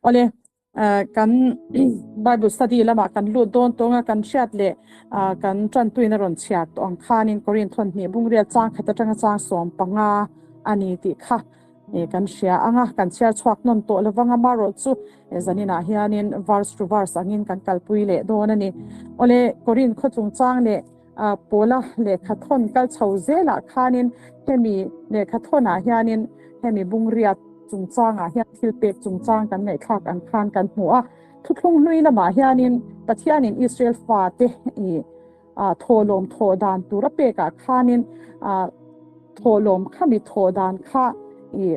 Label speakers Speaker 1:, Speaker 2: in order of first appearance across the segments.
Speaker 1: Awle, kan Bible study lamah kan lut dawn tawnga kan hriat leh kan tanpuina rawn chhiar tawh ang khanin Korinth hawn hnih bungriat chang khat atanga chang 15 a ni tih kha kan hria ang a, kan chhiar chhuak nawn tawh lovang a, marawh chu zaninah hianin verse to verse angin kan kalpui leh dawn a ni. Awle, Korinth khaw chungchang leh Paula lehkha thawn kal chho zelah khanin hemi lehkha thawnah hianin hemi bungriat chungchangah hian thil pek chungchang kan ngaihthlak ang khan kan hmu a. Thuthlung hlui lamah hianin Pathianin Israel fate i thawhlawm thawh dan tur a pekah khanin thawhlawm khami thawh dan kha i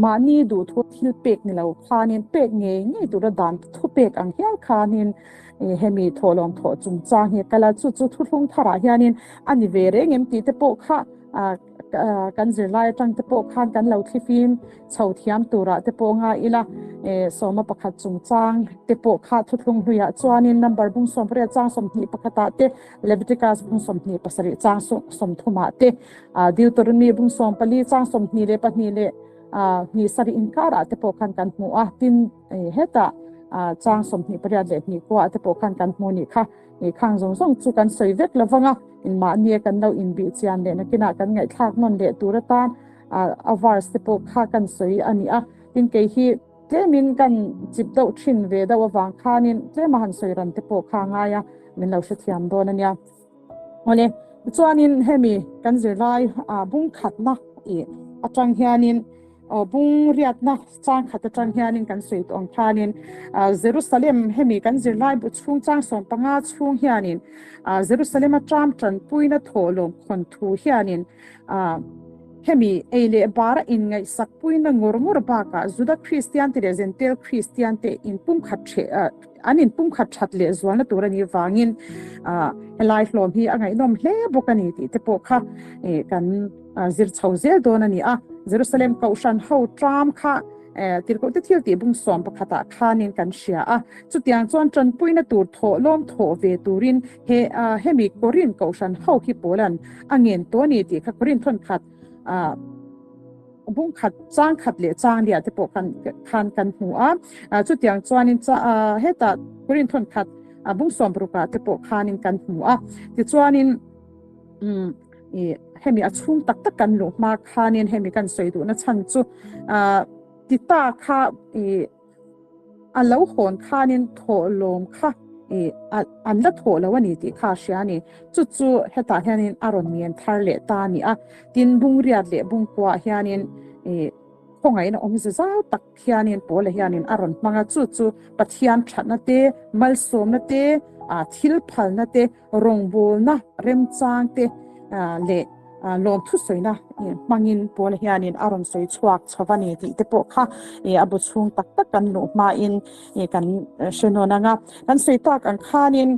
Speaker 1: mahni duhthu thil pek ni lo khanin pek ngei ngei tura dan thu pek ang hial khanin hemi thawhlawm thawh chungchang hi kal a, chu chu thuthlung tharah hianin a ni ve reng em tih te pawh kha kan zirlai atang te pawh khan kan lo thlifim chho thiam turah te pawh nga ila sawma pakhat chungchang te pawh kha thuthlung hluiah chuanin number bung 18 chang 21ah te Leviticus bung 27 chang 30ah te Deuteronomy bung 14 chang 22 leh hnih sarih inkarah te pawh khan kan hmu a, tin hetah chang 28 leh hnih kuaah te pawh khan kan hmu nih kha. Khang zawng zawng chu kan sawi vek lovang a, inmahnia kan lo inbih chian leh nakinah kan ngaihthlak nawn leh tur atan a verse te pawh kha kan sawi a ni a. Tin kei hi tlemin kan chip deuh thin ve deuh avang khanin tlema han sawi ran te pawh kha ngai a, min lo hrethiam dawn a nia. Awle, tichuanin hemi kan zirlai bung khatna ih atang hianin Aw bung riatna chang khat atang hianin kan sawi tawh ang khanin Jerusalem hemi kan zirlai bu chhung chang 15 chhung hianin Jerusalem a ṭam ṭanpuina thawhlawm khawn thu hianin hemi ei leh bara inngaihsak puina ngawr ngawr bakah Juda Kristian te leh Jentail Kristian te inpumkhat ṭheh an inpumkhat ṭhat leh zualna tur a nih vangin helai hlawm hi a ngaihnawm hle bawk a ni tih te pawh kha kan zir chho zel dawn a ni a. Jerusalem Kohhran ho ṭam kha Tirhkohte thil tih bung 11ah khanin kan hria a. Chutiang chuan ṭanpuina tur thawh lawm thawh ve turin he hemi Korinth Kohhran ho hi Paula'n a ngen tawh a ni tih kha Korinth thawn khat bung khat chang khat leh chang liah te pawh khan kan hmu a. Chutiang chuanin hetah Korinth thawn khat bung 60ah te pawh khanin kan hmu a. Tichuanin I hemi a chhung tak tak kan luh hma khanin hemi kan sawi duhna chhan chu Tita kha i a lo hawn khanin thawhlawm kha i an la thawh lo a ni tih kha a hria a ni. Chu chu hetah hianin a rawn ngen thar leh ta a ni a. Tin, bungriat leh bungkuaah hianin i khawngaihna awmze zau tak hianin Paula hianin a rawn hmang a, chu chu Pathian thatna te, malsawmna te, thil phalna te, rawngbawlna remchang te leh lawmthu sawina hmangin Paula hianin a rawn sawi chhuak chho a ni tih te pawh kha a bu chhung tak tak kan luh hmain kan hre nawn ang a. Kan sawi tak ang khanin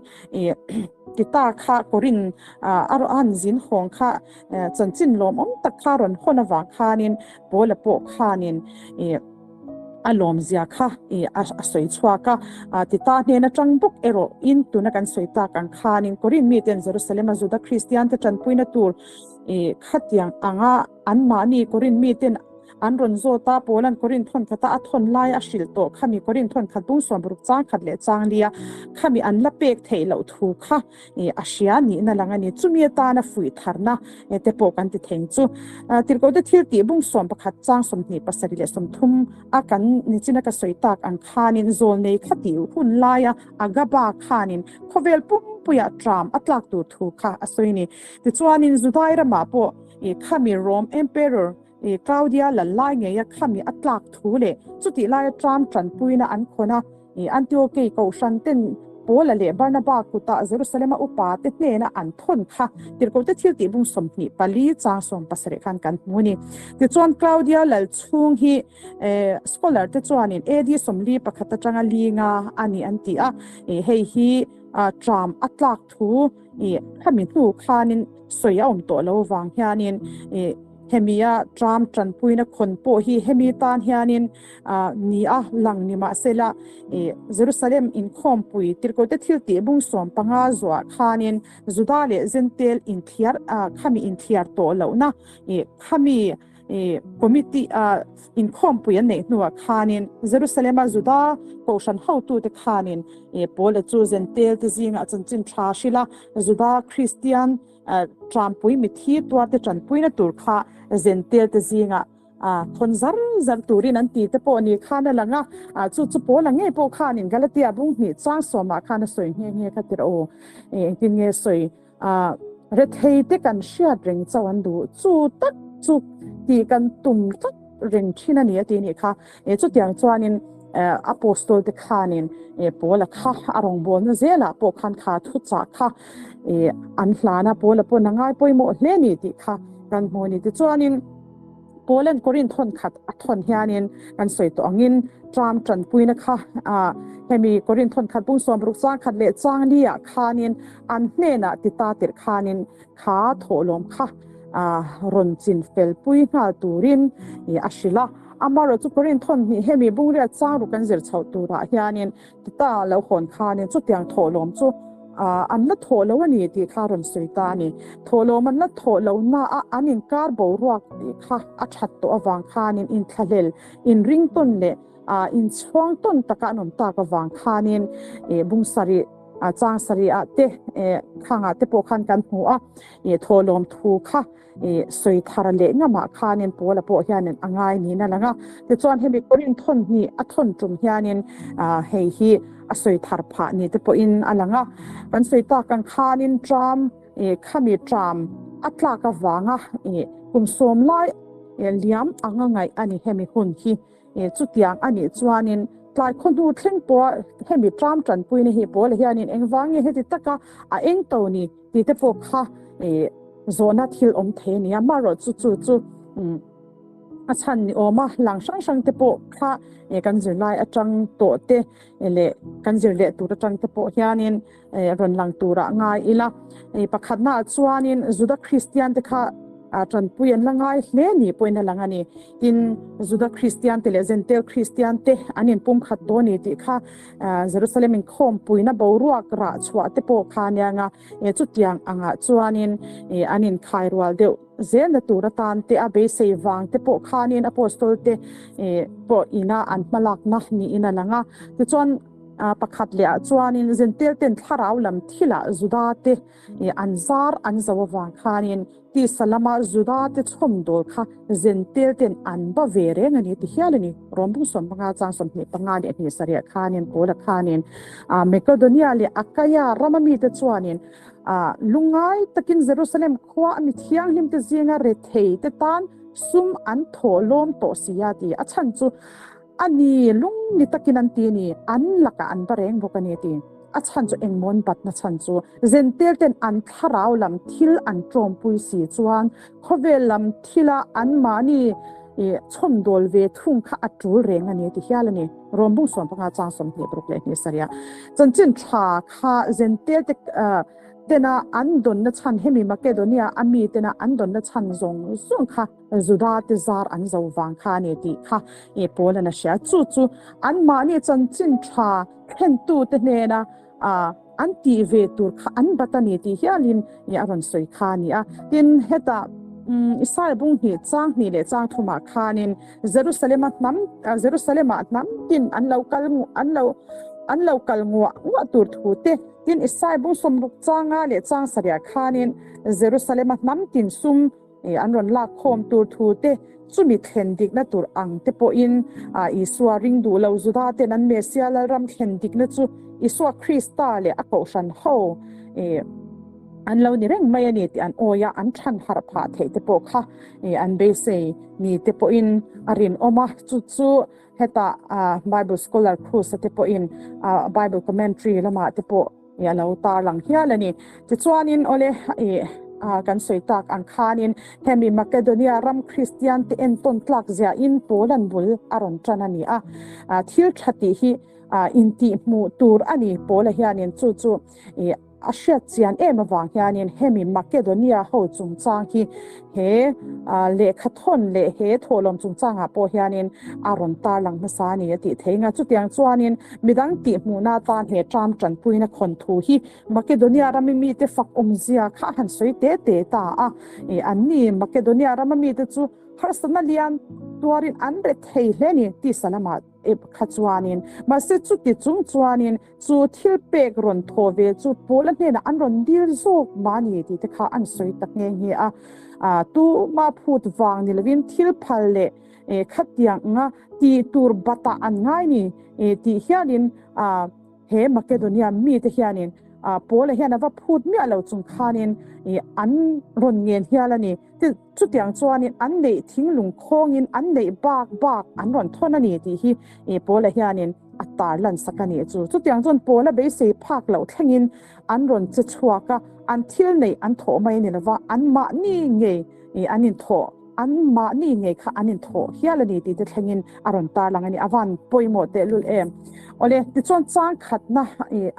Speaker 1: Tita kha Korinth a han zin hawng kha chanchin lawmawm tak kha rawn hawn avang khanin Paula pawh khanin a lawmzia kha a sawi chhuak a. Tita hnen atang bawk erawh in tuna kan sawi tak ang khanin Korinth miten Jerusalem-a Juda Kristiante tanpuina tur khatiang anga anmahni Korinth miten an rawn zawt a, Paula'n Korinth thawn khata a thawn lai a hrilh tawh khami Korinth thawn khat bung 60 chang khat leh chang lia khami an la pek theih loh thu kha a hria nihna lang a ni. Chumi atana fuih tharna te pawh kan ti theng chu. Tirhkohte thil tih bung 11 chang 27 leh 30 a kan nichina ka sawi tak ang khanin zawlnei kha tih hun laia Agaba khanin khawvel pumpuiah ṭam a tlak tur thu kha a sawi a ni. Tichuanin Judai ramah pawh khami Rome Emperor Claudia lal lai ngeia khami a tlak thu leh chutih laia ṭam ṭanpuina an khawn a. Antiokei kohhran ten Paula leh Barnaba kutah Jerusalema upa te hnena an thawn kha Tirhkohte thil tih bung 24 chang 17 khan kan hmu a ni. Tichuan Claudia lal chhung hi scholar te chuanin AD 41 atanga linga a ni an ti a, hei hi tram a tlak thu khami hnu khanin sawi a awm tawh lo vang hianin hemia tram tanpuina khawn pawh hi hemi tan hianin ni a lang ni mahsela Jerusalem inkhawmpui Tirhkohte thil tih bung 15 zuah khanin Juda leh Jentail inthiar khami inthiar tawh lohna khami. Committee a inkhawmpui an neih hnuah khanin Jerusalem-a Juda kohhran hotute khanin Paula chu Zentel te zingah chanchin tha hrilh a, Juda Kristian Trampui mithi tuarte tanpuina tur kha Zentel te zingah thawn zar zar turin an ti te pawh ni khan a lang a, chu chu Paula ngei pawh khanin Galatia bung hnih chang sawmah khan a sawi nghe nghe kha tirh aw, engtin nge sawi A rethei te kan hriat reng chauh an duh, chu tak chu tih kan tum tlat reng thin a ni a ti nih kha. Chutiang chuanin Apostol te khanin Paula kha a rawngbawlna zelah pawh khan kha thuchah kha an hlan a, Paula pawn a ngai pawimawh hle ni tih kha kan hmu a ni. Tichuanin Paula'n Korinth thawn khat a thawn hianin kan sawi tawh angin Trump tanpuina kha hemi Korinth thawn khat bung 60 chang khat leh chang li ah khanin an hnenah ti ta tirh khanin kha thawhlawm kha rawn chin fel pui nghal turin a hrilh a. Amaherawhchu Korinth thawn hnih hemi bungriat chang ruk kan zir chhoh turah hianin Ti ta lo hawn khanin chutiang thawhlawm chu an la thawh lo a ni tih kha a rawn sawi ta a ni. Thawhlawm an la thawh lo na a an inkar boruak tih kha a that tawh avang khanin inthlahlel, inringtawn leh inchhuang tawn taka an awm tak avang khanin bung sarih, chang sarih ah te khangah te pawh khan kan hmu a, thawhlawm thu kha I sawi thar leh ngamah khanin Paula pawh hianin a ngai niin a lang a. Tichuan hemi Korin thawn hnih a thawn tum hianin hei hi a sawi thar phah ni te pawhin a lang a. Kan sawi tak ang khanin tram khami tram a tlak avanga kum sawm lai liam anga ngaih a ni hemi hun hi. Chutiang a nih chuanin tlai khawhnu thleng pawha hemi tram tanpuina hi Paula hianin engvang nge heti taka a eng to ni tih te pawh kha zawhna thil awm thei a ni a, amaherawh chu chu chu a chhan ni awm a, lang hrang hrang te pawh kha kan zirlai atang tawh te leh kan zir leh tur atang te pawh hianin rawn lang turah ngai ila. Pakhatnaah chuanin Juda Kristian te kha tanpui an la ngai hle ni pawhin a lang a ni. Tin, Juda Kristian te leh Jentail Kristian te an inpumkhat tawh a ni tih kha Jerusalem inkhawmpuina boruak rah chhuah te pawh kha a nia nga, chutiang angah chuanin an inkhai rual deuh zelna tur atan te a beisei vang te pawh khanin Apostol te pawh ina an hmalakna niin a lang a. Tichuan, pakhat lehah chuanin Jentail ten thlarau lam thilah Juda te an zar an zo avang khanin Tisa lama Juda te chhawmdawl kha Zentel ten an ba ve reng a ni ti hial a ni. Rom bung 15 chang 25 leh hnih sarih khanin Paula khanin Makedonia leh Akaia rama mite chuanin lungngai takin Jerusalem khua a mi thianghlim te zinga rethei te tan sum an thawh lawm tawh si a ti. A chhan chu A ni, lung ni takin an ti a ni, an lakah an va reng bawk a ni a ti. A chhan chu engmawn batna chhan chu Zentel ten an thlarau lam thil an tawmpui si chuan khawvel lam thila anmahni chhawmdawl ve thung kha a tul reng a ni a ti hial a ni. Rom bung 15 chang 26 leh hnih sarih a chanchin tha kha Zentel te tena an dawnna chhan hemi Makedonia a mi tena an dawnna chhan zawng zawng kha Juda te zar an zo vang kha a ni tih kha Paul-a'n a hria. Chu chu anmahni chanchin tha thlentute hnena an tih ve tur kha an bat a ni tih hialin a rawn sawi kha a ni a. Tin, hetah Isaiah bung hnih chang hnih leh chang thumah khanin Jerusalem-a hnam Jerusalem-ah hnam tin an lo kal an lo an lo kal nguah nguah tur thu te, tin Isaiah bung 60 changa leh chang sarihah khanin Jerusalem-a hnam tin sum An rawn lak khawm tur thu te, chumi thlen dikna tur ang te pawhin Isua ring duh lo Juda ten an Messia Lalram thlen dikna chu Isua Krista leh a kohhran ho an lo ni reng mai a ni tih an awi a, an than harh phah theih te pawh kha an beisei ni te pawhin a rinawm a, chu chu hetah Bible Scholar Cruz-a te pawhin Bible Commentary lamah te pawh I a lo tarlang hial a ni. Tichuanin awle i kan sawi tak ang khanin hemi Makedonia ram Kristian te entawn tlak zia in Paul-a'n bul a rawn tan a ni a. Thil tha tih hi intih hmuh tur a ni Paul-a hianin chu chu i. a hriat chian em avang hianin hemi Makedonia ho chungchang hi he lehkha thawn leh he thawhlawm chungchangah pawh hianin a rawn tarlang hmasa a ni a tih thei nga. Chutiang chuanin midang tihhmuhna atan he ṭam ṭanpuina khawn thu hi Makedonia rama mite fak awmzia kha a han sawi te te ta a. Anni Makedonia rama mite chu harsatna lian tuarin an re thei hle a ni tisa lamah kha chuanin. Mahse chuti chung chuanin Chu thil pek rawn thaw ve chu Paula hnenah an rawn dil zawk mah ni tih te kha an sawi tak nghe nghe a. Tuma phut vang ni lovin thil phal leh khatiang anga tih tur batah an ngai ni tih hianin he Makedonia mite hianin Paula hian a va phut miah lo chung khanin an rawn ngen hial a ni. Chutiang chuanin an neih thinglung khawngin an neih bak bak an rawn thawn a ni tih hi Paula hianin a tarlan sak a nih chu. Chutiang chuan Paula beisei phak loh thlengin an rawn che chhuak a, an thil neih an thawh mai a ni lova, anmahni ngei an inthawh, anmahni ngei kha an inthawh hial a ni tih te thlengin a rawn tarlang a ni. A van pawimawh tehlul em. Awle, tichuan chang khatna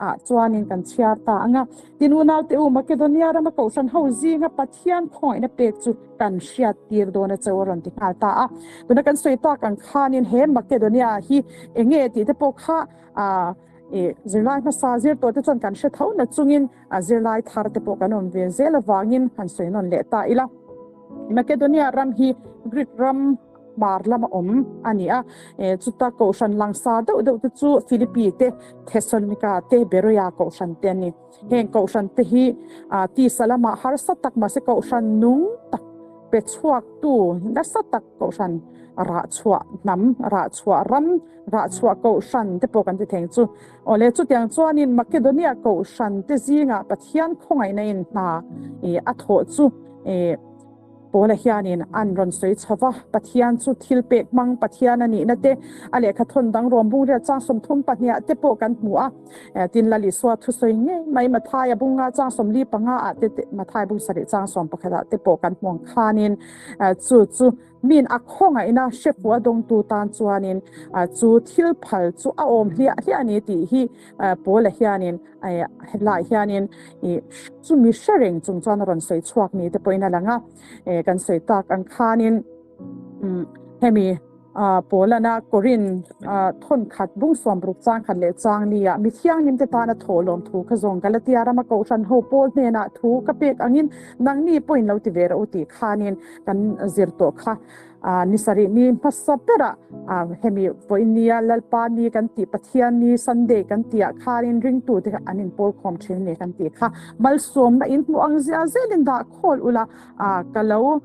Speaker 1: ah chuanin kan chhiar ta ang a. Tin unaute u, Makedonia rama kohhran ho zinga Pathian khawngaihna pek chu kan hriat tir dawn a cho a rawn ti nghal ta a. Tuna kan sawi tak ang khanin he Makedonia hi enge tih te pawh kha zirlai hmasa zir tawh te chuan kan hre tho na chungin zirlai thar te pawh kan awm ve zel avangin han sawi nawn leh ta ila. Makedonia ram hi Greek ram hmar lama awm a ni a, chuta kohhran langsar deuh deuh te chu Philippi te, Thessalonika te, Beroea kohhran te a ni. Heng kohhran te hi tisa lamah harsa tak mahse kohhran nung tak pe chhuaktu nasa tak kohhran rahchhuah hnam, rahchhuah ram, rahchhuah kohhran te pawh kan ti thei ang chu. Awle chutiang chuanin Makedonia kohhran te zingah Pathian khawngaihna in hna a thawh chu Paula hianin an rawn sawi chho va, Pathian chu thil pek hmang Pathian a nihna te, a lehkha thawn dang rawm bung riat chang 32 ah te pawh kan hmu a. Tin, Lal Isua thusawi ngei mai Mathaia bung nga chang 45 ah te, Mathai bung sarih chang 11 ah te pawh kan hmu ang khanin chu chu min a khawngaihna hrefu a dawngtu tan chuanin chu thil phal chu a awm hliah hliah a ni tih hi Paula hianin Helaiah hianin chumi hre reng chung chuan a rawn sawi chhuak ni te pawhin a lang a, kan sawi tak ang khanin hemi Paulana Korin thawn khat bung sawmruk chang khat leh chang nia mi thianghlim te tana thawhlawm thu kha zawng Galatia rama kohhran ho Paul hnenah thu ka pek angin nangni pawhin lo ti ve rawh u tih khanin kan zir tawh kha. Ni sarih ni hmasa berah hemi vawiin nia Lalpa ni kan tih Pathian ni Sunday kan tih ah khanin ringtute kha an inpawl khawm thin ni kan tih kha malsawmna in hmuh ang zia zelin dah khawl ula ka lo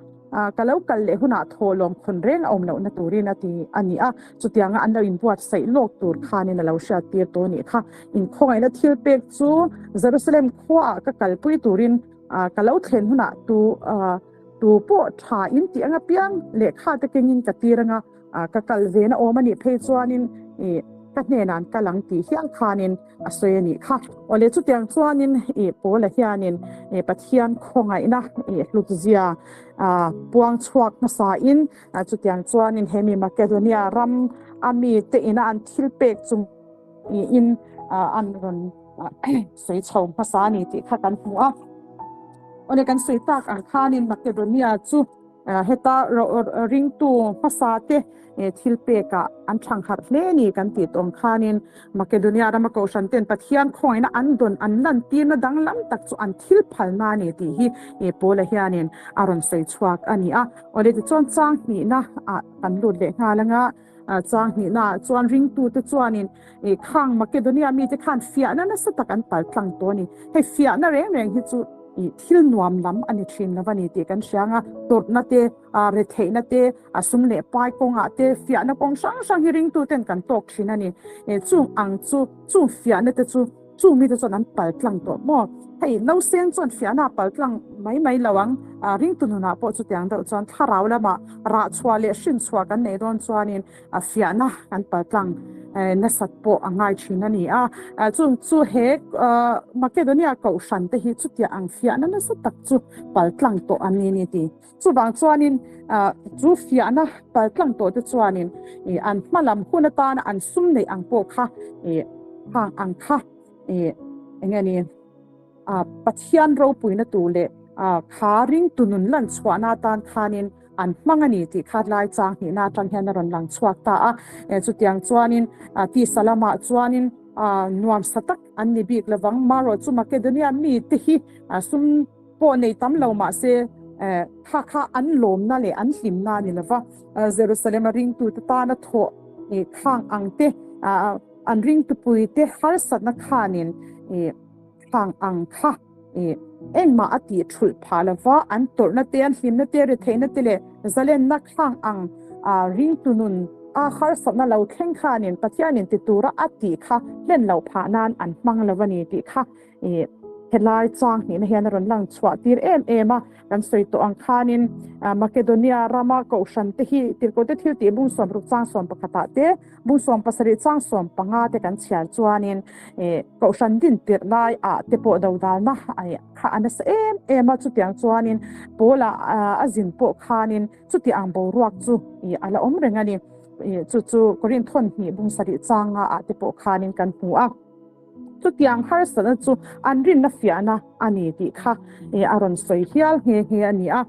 Speaker 1: ka lo kal leh hunah thawhlawm khawn reng a awm lohna turin a ti a ni a, chutianga an lo inbuatsaih lawk tur khanin a lo hriat tir tawh a nih kha. Inkhawngaihna thil pek chu Jerusalem khuaah ka kalpui turin ka lo thlen hunah tu Tu pawh tha in tih anga piang lehkha te kengin ka tir anga ka kal ve na awm a nih phei chuanin ih ka hnenah an kal ang tih hial khanin a sawi a nih kha. Awle chutiang chuanin ih Paula hianin ih Pathian khawngaihna ih hlutzia puang chhuak hmasa in chutiang chuanin hemi Makedonia ram a mite ina an thil pek chung in an rawn sawi chho hmasa a ni tih kha kan hmu a. Awle kan sawi tak ang khanin Makedonia chu heta ringtu hmasa te thil pekah an thang harh hle a ni kan tih tawng khanin Makedonia rama kohhran ten Pathian khawngaihna an dawn an lantirna danglam tak chu an thil phalna a ni tih hi Paula hianin a rawn sawi chhuak a ni a. Awle tichuan chang hnihna ah kan lut leh nghal anga. Chang hnihnaah chuan ringtute chuanin khang Makedonia mite khan fiahna nasa tak an pal tlang tawh a ni. Hei fiahna reng reng hi chu thil nuam lam a ni thin lo a ni tih kan hria ang a, tawrhna te, retheihna te, sum leh pai kawngah te fiahna kawng hrang hrang hi ringtuten kan tawk thin a ni. Chung ang chu, chung fiahna te chu Chu mite chuan an pal tlang tawh maw? Hei, nauseng chuan fiahna a pal tlang mai mai lo ang. Ringtu nunah pawh chutiang deuh chuan thlarau lamah rah chhuah leh hrin chhuah kan neih dawn chuanin fiahna kan pal tlang nasat pawh a ngai thin a ni a. Chung chu he Makedonia kohhran te hi chutiang ang fiahna nasa tak chu pal tlang tawh an ni a ni ti. Chuvang chuanin chu fiahna pal tlang tawh te chuanin an hma lam hun atana an sum neih ang pawh kha hang ang kha eng nge ni Pathian ropuina tur leh kha ringtu nun lan chhuahna atan khanin an hmang a ni tih kha lai chang hnihna atang hian a rawn lang chhuak ta a. Chutiang chuanin tisa lamah chuanin nuam sa tak an ni bik lovang. Marawh chu Makedonia mite hi sum pawh nei tam lo mah se kha kha an lawmna leh an hlimna a ni lova. Jerusalem a ringtute tana thawh khang ang te, an ringtupuite harsatna khanin khang ang kha engmah a tih thulh phah lova, an tawrhna te, an hlimna te, retheihna te leh zalenna khang ang ringtu nun a harsatna lo thleng khanin Pathianin ti tura a tih kha hlen loh phah nan an hmang lo a ni tih kha helai chang hnihna hian a rawn lang chhuah tir em em a. Kan sawi tawh ang khanin Makedonia rama kohhran te hi Tirhkohte thil tih bung 60 chang 11 ah te, bung 70 chang 15 te kan chhiar chuanin kohhran din tirh lai ah te pawh dodalna kha a nasa em em a. Chutiang chuanin Paula a zin pawh khanin chuti ang boruak chu a la awm reng a ni. Chu chu Korinth thawn hnih bung 7 chang nga ah te pawh khanin kan hmu a. Chutiang harsatna chu an rinna fiahna a ni tih kha a rawn sawi hial nghe nghe a ni a.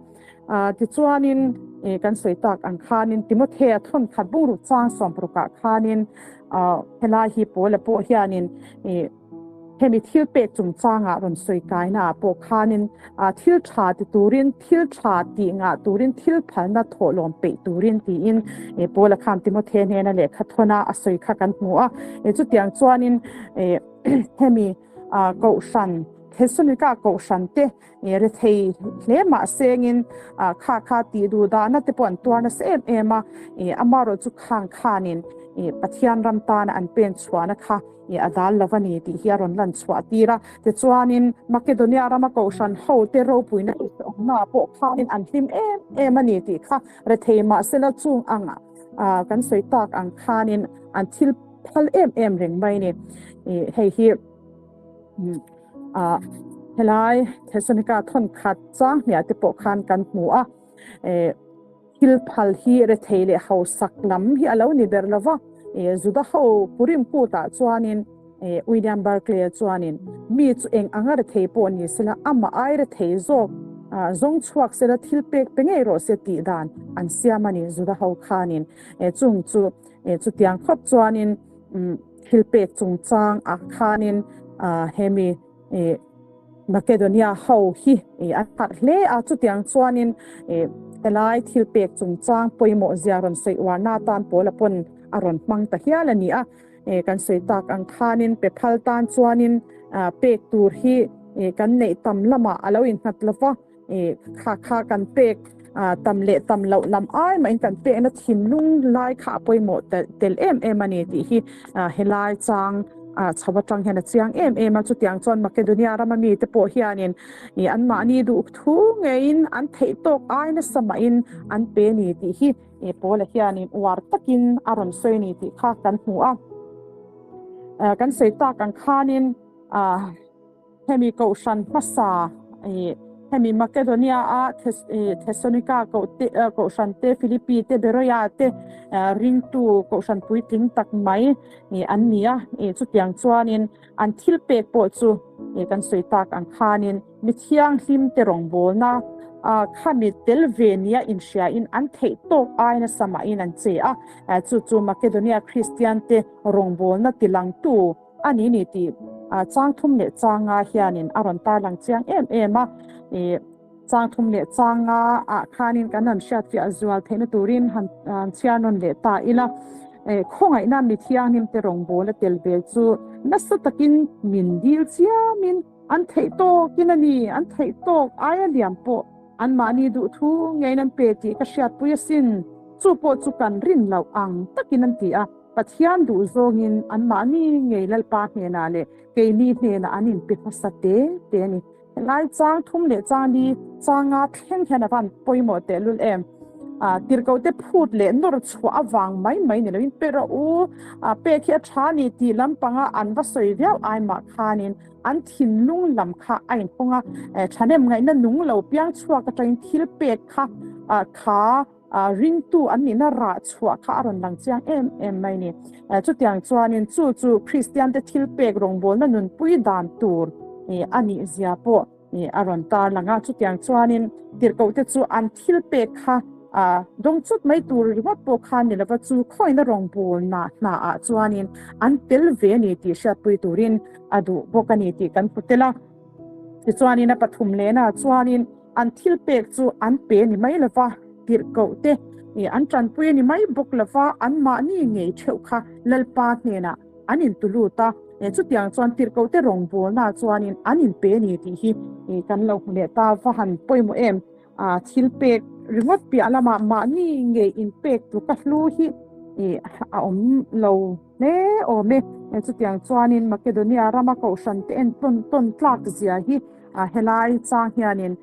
Speaker 1: Tichuanin kan sawi tak ang khanin Timothea thawn khat bungruk chang sawmparukah khanin helai hi Paula pawh hianin hemi thil pek chungchangah rawn sawi kainaah pawh khanin thil tha ti turin, thil tha tih ngah turin, thil phalna thawhlawm peih turin tiin Paula khan Timothea hnena lehkha thawna a sawi kha kan hmu a. Chutiang chuanin hemi kohhran, Thesalonika kohhran te rethei hle mah sengin kha kha tih duh dahna te pawh an tuar nasa em em a, amaherawhchu khang khanin Pathian ram tana an pen chhuahna kha a dal lo a ni tih hi a rawn lan chhuah tir a. Tichuanin Makedonia rama kohhran hote ropuina awmnaah pawh khanin an hlim em em a ni tih kha rethei mahsela chung ang kan sawi tak ang khanin an thil phal em em reng mai a ni. Hei hi helai Thesalonika thawnkhat chang hniah te pawh khan kan hmu a. Thil phal hi rethei leh hausak lam hi a lo ni ber lo va, Juda ho Purim kutah chuanin William Barclay-a chuanin mi chu eng anga rethei pawh ni sela amah ai rethei zawk zawng chhuak sela thil pek pe ngei rawh se tih dan an siam a ni Juda ho khanin. Chung chu chutiang khawp chuanin thil pek chungchang ah khanin hemi Makedonia ho hi a harh hle a, chutiang chuanin helai thil pek chungchang pawimawh zia rawn sawi uarna atan Paula pawn a rawn hmang ta hial a ni a. Kan sawi tak ang khanin pe phal tan chuanin pek tur hi kan neih tam lamah a lo innghat lo va. Kha kha kan pek tam leh tam loh lam ai mahin kan pekna thinlung lai kha a pawimawh tel em em a ni tih hi helai chang chho atang hian a chiang em em a. Chutiang chuan Makedonia rama mite pawh hianin anmahni duh thu ngeiin an theih tawk ai nasa mahin an pe a ni tih hi Paula hianin uar takin a rawn sawi a ni tih kha kan hmu a. Kan sawi tak ang khanin Hemi kohhran hmasa ih hemi Makedonia a Thesalonika kohhran te, Philippi te, Beroia te ringtu kohhran puitling tak mai an ni a. Chutiang chuanin an thil pek pawh chu kan sawi tak ang khanin mi thianghlim te rawngbawlna khami tel ve nia inhriain an theih tawk ai nasa mahin an che a. Chu chu Makedonia Kristian te rawngbawlna tilangtu A ni ni tih chang thum leh changa hianin a rawn tarlang chiang em em a. Ih chang thum leh changa ah khanin kan han hriatfiah zual theihna turin han chhiar nawn leh ta ila. Ih khawngaihna mi thianghlim te rawngbawla tel ve chu nasa takin min dil chiamin an theih tawkin a ni, an theih tawk aia liam pawh anmahni duhthu ngeiin an pe tih ka hriatpui asin. Chu pawh chu kan rin loh ang takin an ti a. Pathian duh zawngin anmahni ngei Lalpa hnenah leh keini hnenah an inpe hmasa te te a ni. Helai chang thum leh chang li changa thleng hian a van pawimawh tehlul em. Tirhkohte phut leh nawr chhuah avang mai mai ni loin pe rawh u, pek hi a tha ni tih lampanga an va sawi viau ai mah khanin an thinlung lam kha a inhawng a, thahnem ngaihna nung lo piang chhuak atangin thil pek kha kha Ringtu an nihna rah chhuah kha a rawn lang chiang em em mai ni. Chutiang chuanin chu chu Kristiante thilpek rawngbawlna nunpui dan tur a nih zia pawh a rawn tarlang a. Chutiang chuanin tirhkohte chu an thil pek kha dawng chut mai tur ringawt pawh kha ni lova chu khawina rawngbawlna hnaah chuanin an tel ve a ni tih hriatpui turin a duh bawk a ni tih kan hmu tel a. Tichuanin a pathum lehna chuanin an thil pek chu an pe ni mai lova, tirhkohte an tanpui a ni mai bawk lova, anmahni ngei theuh kha Lalpa hnenah an intu lut a, chutiang chuan tirhkohte rawngbawlna chuanin an inpe a ni tih hi kan lo hmu leh ta. Va han pawimawh em? Thil pek ringawt piah lamah mahni ngei inpek tluk a hlu hi a awm lo hle awm e. Chutiang chuanin Makedonia rama kohhran te en tawn tawn tlak zia hi helai chang hianin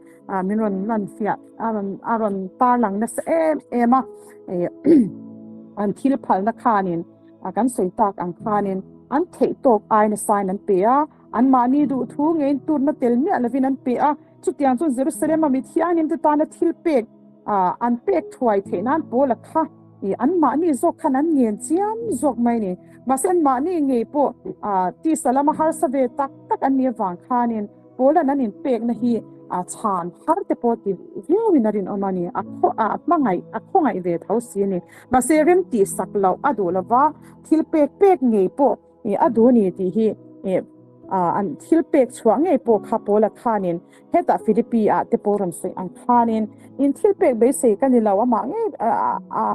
Speaker 1: min rawn lanfiah a rawn a rawn tarlang nasa em em a. An thil phalna khanin kan sawi tak ang khanin an theih tawk ai nasain an pe a, anmahni duhthu ngeiin turna tel miah lovin an pe a. Chutiang chu Jerusalem-a mi thianghlimte tana thil pek an pek thuai theih nan Paula kha anmahni zawk khan an ngen chiam zawk mai a ni. Mahse anmahni ngei pawh tisa lama harsa ve tak tak an nih avang khanin Paula'n an inpekna hi chhan har te pawh ti viauin a rinawm a ni. A hmangaih, a khawngaih ve tho si a ni. Mahse remtih sak loh a duh lova thil pek pek ngei pawh A duh ni tih hi an thil pek chhuah ngei pawh kha Paula khanin hetah Philippi ah te pawh rawn sawi ang khanin in thil pek beisei ka ni lo amah ngei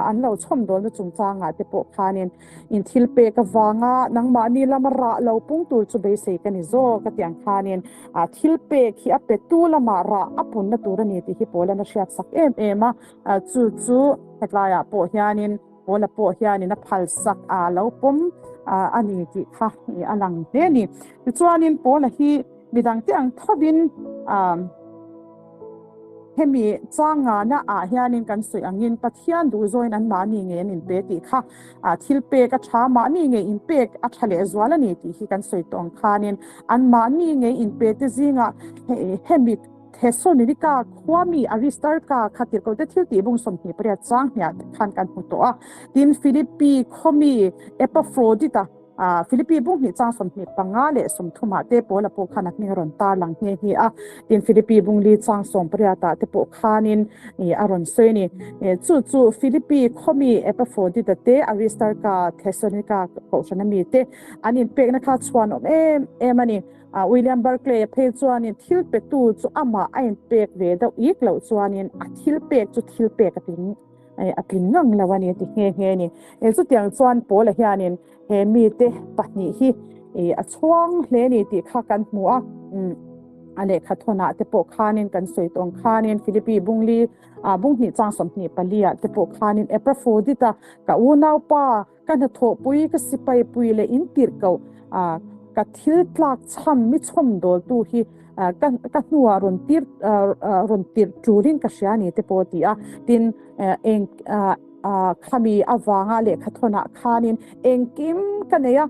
Speaker 1: an lo chhawm dawlna chungchangah te pawh khanin in thil pek avanga nangmahni lama rah lo pung tur chu beisei ka ni zawk a tih ang khanin thil pek hi a petu lamah rah a punna tur a ni tih hi Paula'n a hriatsak em em a, chu chu hetlaiah pawh hianin Paula pawh hianin a phalsak a lo pawm a ni tih kha a lang hle a ni. Tichuanin Paula hi midangte ang thovin hemi changana ah hianin kan sawi angin Pathian duhzawin anmahni ngei an inpe tih kha thil pek a tha, mahni ngei inpek a tha lehzual a ni tih hi kan sawi tawh ang khanin anmahni ngei inpe te zingah hemi Thesalonika khuami Aristarka kha tirhkohte thil tih bung 28 chang hniah khan kan hmu tawh a. Tin, Philippi khawmi Epafrodita, Philippi bung hnih chang 25 leh 30 ah te Paula pawh khan a hming a rawn tar lang nghe nghe a. Tin, Philippi bung li chang 18 ah te pawh khanin a rawn sawi a ni. Chu chu Philippi khawmi Epafrodita te, Aristarka, Thesalonika kohhrana mi te an inpekna kha chhuanawm em em a ni. William Barclay-a phei chuanin thil petu chu amah a inpek ve deuh ik loh chuanin a thil pek chu thil pek a tling a tling ngang lo a ni a ti nghe nghe a ni. Chutiang chuan Paula hianin he mite pahnih hi a chhuang hle a ni tih kha kan hmu a. A lehkha thawnah te pawh khanin kan sawi tawh ang khanin Philippi bungli bung hnih chang 24 ah te pawh khanin Epafrodita ka unaupa Ka hnathawhpui, ka sipaipui leh in tirh koh ka thil tlak chham mi chhawm dawltu hi ka ka hnuah rawn tir rawn tirh tulin ka hria ni te pawh a ti a. Tin, eng khami avanga lehkha thawnah khanin engkim ka nei a,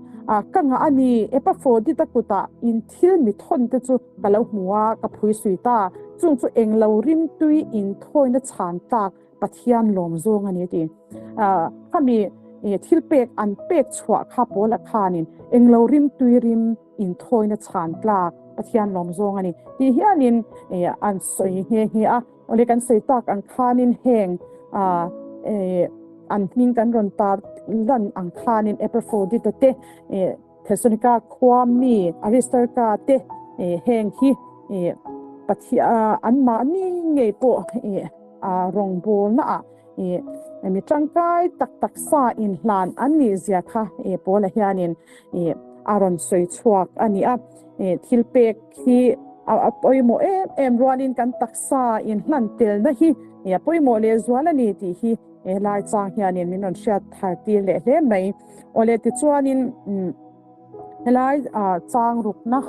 Speaker 1: ka ngah a ni, Epafrodita kutah in thil mi thawn te chu ka lo hmu a, ka phui sui ta. Chung chu englo rimtui inthawina chhan tlak Pathian lawm zawng a ni a ti. Khami thil pek an pek chhuah kha Paula khanin englo rim tui rim inthawina chhan tlak Pathian lawm zawng a ni tih hianin an sawi nghe nghe a. Awle kan sawi tak ang khanin heng an hming kan rawn tar lan ang khanin Epafrodita te Thessalonika khua mi Aristarka te heng hi Pathian anmahni ngei pawh rawngbawlna ah mi tangkai tak tak sa inhlan an nih zia kha Paula hianin a rawn sawi chhuak a ni a. Thil pek hi a pawimawh em em rualin kan taksa inhlan telna hi a pawimawh lehzual a ni tih hi helai chang hianin min rawn hriat thar tir leh hle mai. Awle tichuanin helai chang rukna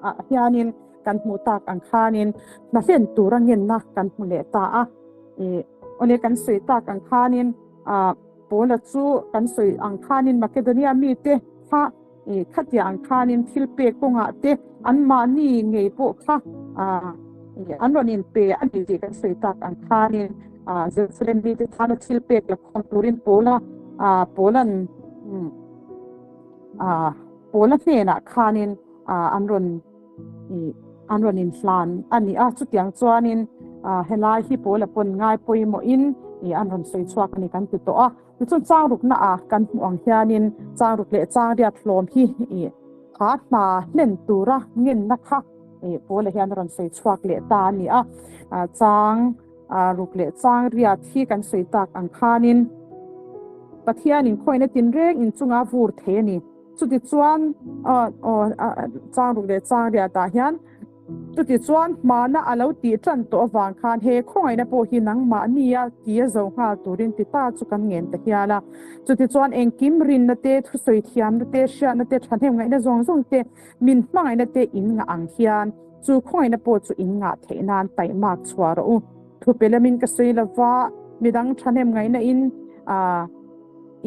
Speaker 1: ah hianin kan hmuh tak ang khanin hna hlen tura ngenna kan hmu leh ta a. Awle kan sawi tak ang khanin Paula chu kan sawi ang khanin Makedonia mite kha Khatia ang khanin thil pek kawngah te anmahni ngei pawh kha an rawn inpe a ni tih kan sawi tak ang khanin Jerusalem mite tana thil pek la khawm turin Paula Paula'n Paula hnenah khanin an rawn. an rawn inhlan a ni a. Chutiang chuanin helai hi pawl a pawn ngai pawimawhin an rawn sawi chhuak a ni kan ti tawh a. Tichuan changrukna ah kan hmuh ang hianin changruk leh changriat hlawm hi kha hna hlen tura ngenna kha Paula hian a rawn sawi chhuak leh ta a ni a. Chang ruk leh changriat hi kan sawi tak ang khanin Pathianin khawina tinreng inchunga vur thei a ni. Chutichuan changruk leh changriatah hian Chutichuan hmana a lo tih tan tawh avang khan he khawngaihna pawh hi nangmahnia tia zo nghal turin ti ta chu kan ngen ta hial a. Chutichuan engkim rinna te, thusawi thiamna te, hriatna te, thahnem ngaihna zawng zawng te, min hmangaihna te in ngah ang hian chu khawngaihna pawh chu in ngah theih nan taihmak chhuah rawh u. Thupe lamin ka sawi lova midang thahnem ngaihna in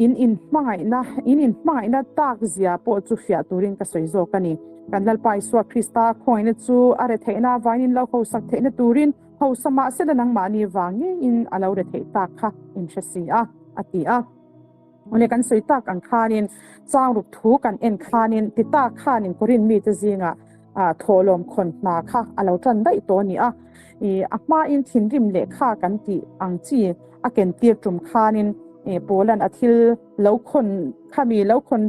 Speaker 1: In inhmangaihna, in inhmangaihna tak zia pawh chu fiah turin ka sawi zawk a ni. Kan Lalpa Isua Krista khawngaihna chu a retheihna avangin lo hosak theihna turin hausa mahsela nangmahni vang ngeiin a lo retheih tak kha in hre si a, a ti a. Awle kan sawi tak ang khanin changruk thu kan en khanin ti tak khanin Korin mite zingah thawhlawm khawn hna kha a lo tan daih tawh a ni a. A hmain thinrim lehkha kan tih ang chi a ken tir tum khanin Paula'n a thil lo khawn khami lo khawn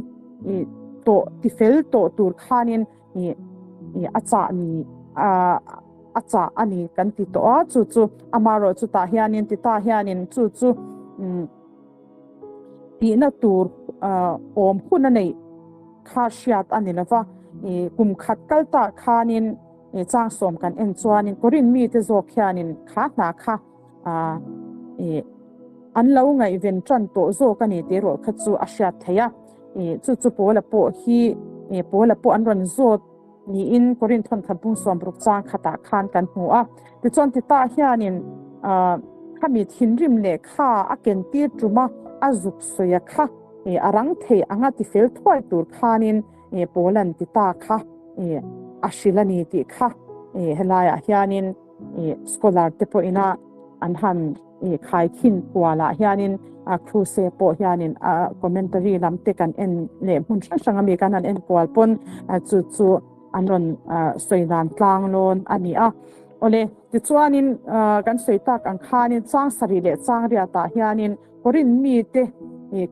Speaker 1: tawh tifel tawh tur khanin a chah ni a chah a ni kan ti tawh a, chu chu amaherawh chutah hianin ti ta hianin chu chu tihna tur awm hun a neih kha hriat a ni lova, kum khat kal tah khanin changsawm kan en chuanin Korin mite zawk hianin kha hna kha an lo ngaihven tan tawh zawk a ni tih erawh kha chu a hriat theih a, chu chu Paula pawh hi Paula pawh an rawn zawt niin Korinth thawnthat bung sawmruk chang khatah khan kan hmu a. Tichuan Tita hianin khami thinrim lehkha a ken tir ṭuma a zuk sawi kha a rang thei anga tifel thuai tur khanin Paula'n Tita kha a hrilh a ni tih kha helaiah hianin scholar te pawhina an han khaikhin kualah hianin Kruse pawh hianin a commentary lam te kan en leh hmun hrang hrang ami kan han en kual pawn chu chu an rawn sawi dan tlang lawn a ni a. Awle, tichuanin kan sawi tak ang khanin chang sarih leh chang riatah hianin Korin mite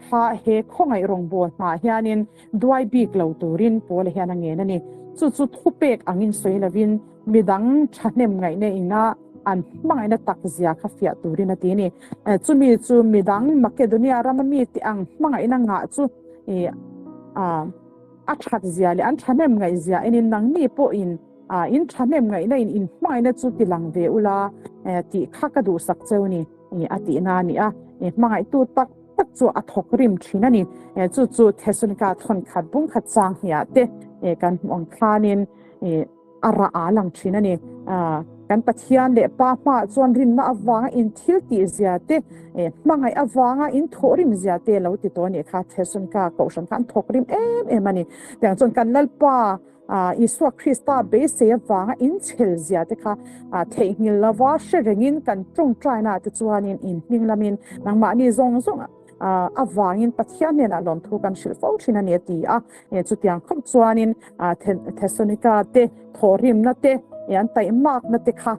Speaker 1: kha he khawngaih rawngbâwl hmaah hianin duai bik lo turin Paula hian a ngen a ni. Chu chu thupek angin sawi lovin Midang thahnem ngaihna ina an hmangaihna tak zia kha fiah turin a ti a ni. Chumi chu midang Makedonia rama mite ang hmangaihna ngah chu a that zia leh an thahnem ngaih zia enin nangni pawhin in thahnem ngaihna in in hmangaihna chu ti lang ve ula tih kha ka duhsak cheu ni a tihna a ni a. Hmangaihtu tak tak chu a thawk rim thin a ni. Chu chu Thesalonika thawnkhat bungkhat chang hniah te kan hmuh ang khanin a rah a lang thin a ni. Kan Pathian leh Pa hmaah chuan rinna avanga in thil tih zia te, hmangaih avanga in thawh rim zia te lo ti tawh a nih kha. Thesalonika kohhran kha an thawk rim em em a ni. Tiang chuan kan Lalpa Isua Krista beisei avanga in chhel zia te kha theihnghilh lova hre rengin kan tawngtaina te chuanin in hming lamin nangmahni zawng zawng avangin Pathian hnenah lawmthu kan hrilh fo thin a ni a ti a. Chutiang khawp chuanin Thessalonica te thawhrimna te an taihmakna te kha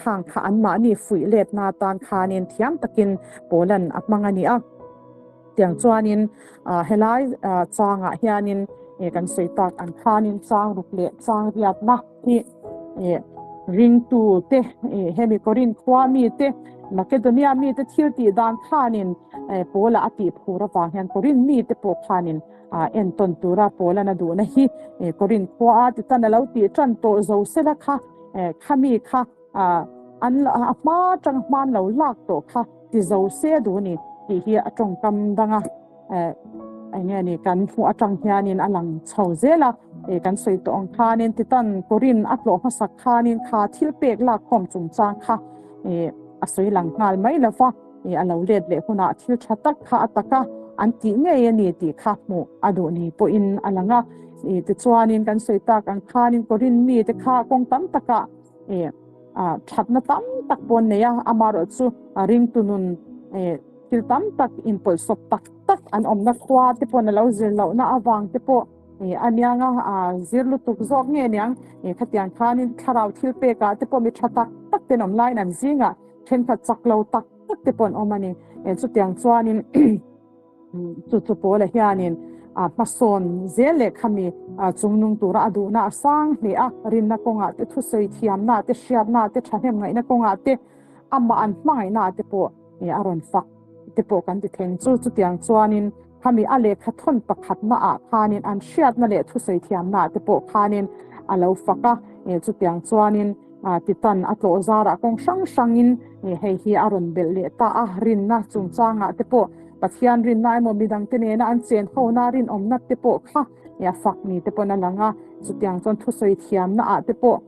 Speaker 1: khang kha anmahni fuih letna atan khanin thiam takin Paula'n a hmang a ni a. Tiang chuanin helai changah hianin kan sawi tak ang khanin chang ruk leh chang riatna hi ringtu te hemi Korinth khua mi te Makedonia mi te thil tih dan khanin Paula a tih phur avang hian Korinth mi te pawh khanin entawn tura Paula'n a duhna hi Korinth khua a ti tan a lo tih tan tawh zo sela kha khami kha an a hma tang hman lo lak tawh kha ti zo se a duh a ni tih hi a tawngkam danga eng nge ni kan hmuh atang hianin a lang chho zel a kan sawi tawh ang khanin titan Korin a tlawh hmasak khanin kha thil pek lak khawm chungchang kha a sawi lang nghal mai lo va a lo let leh hunah thil tha tak kha a taka an tih ngei a ni tih kha hmuh a duh ni pawhin a lang a tichuanin kan sawi tak ang khanin Korin mite kha kawng tam takah thatna tam tak pawh an nei a, amaherawh chu ringtu nun thil tam tak inpawlhsawp tak tak an awmna khua te pawh na lo zir lohna avang te pawh A nianga zir lutuk zawk nge niang khatiang khanin thlarau thil pekah te pawh mi tha tak tak ten awm laiin an zingah thenkhat chak lo tak tak te pawh an awm a ni. Chutiang chuanin chu chu pawla hianin hmasawn zel leh khami chungnung tura a duhna a sang hle a, rinna kawngah te thusawi thiamna te hriatna te thahnem ngaihna kawngah te amah an hmangaihna te pawh a rawn fak te pawh kan ti theng chu. Chutiang chuanin khami a lehkha thawn pakhatna ah khanin an hriatna leh thusawi thiamna te pawh khanin a lo fak a, chutiang chuanin titan a tlawh zarah kawng hrang hrangin hei hi a rawn belh leh ta a, rinna chungchangah te pawh Pathian rinna emaw midangte nena an chen hona rinawmna te pawh kha a fak ni te pawn a lang a, chutiang chuan thusawi thiamna ah te pawh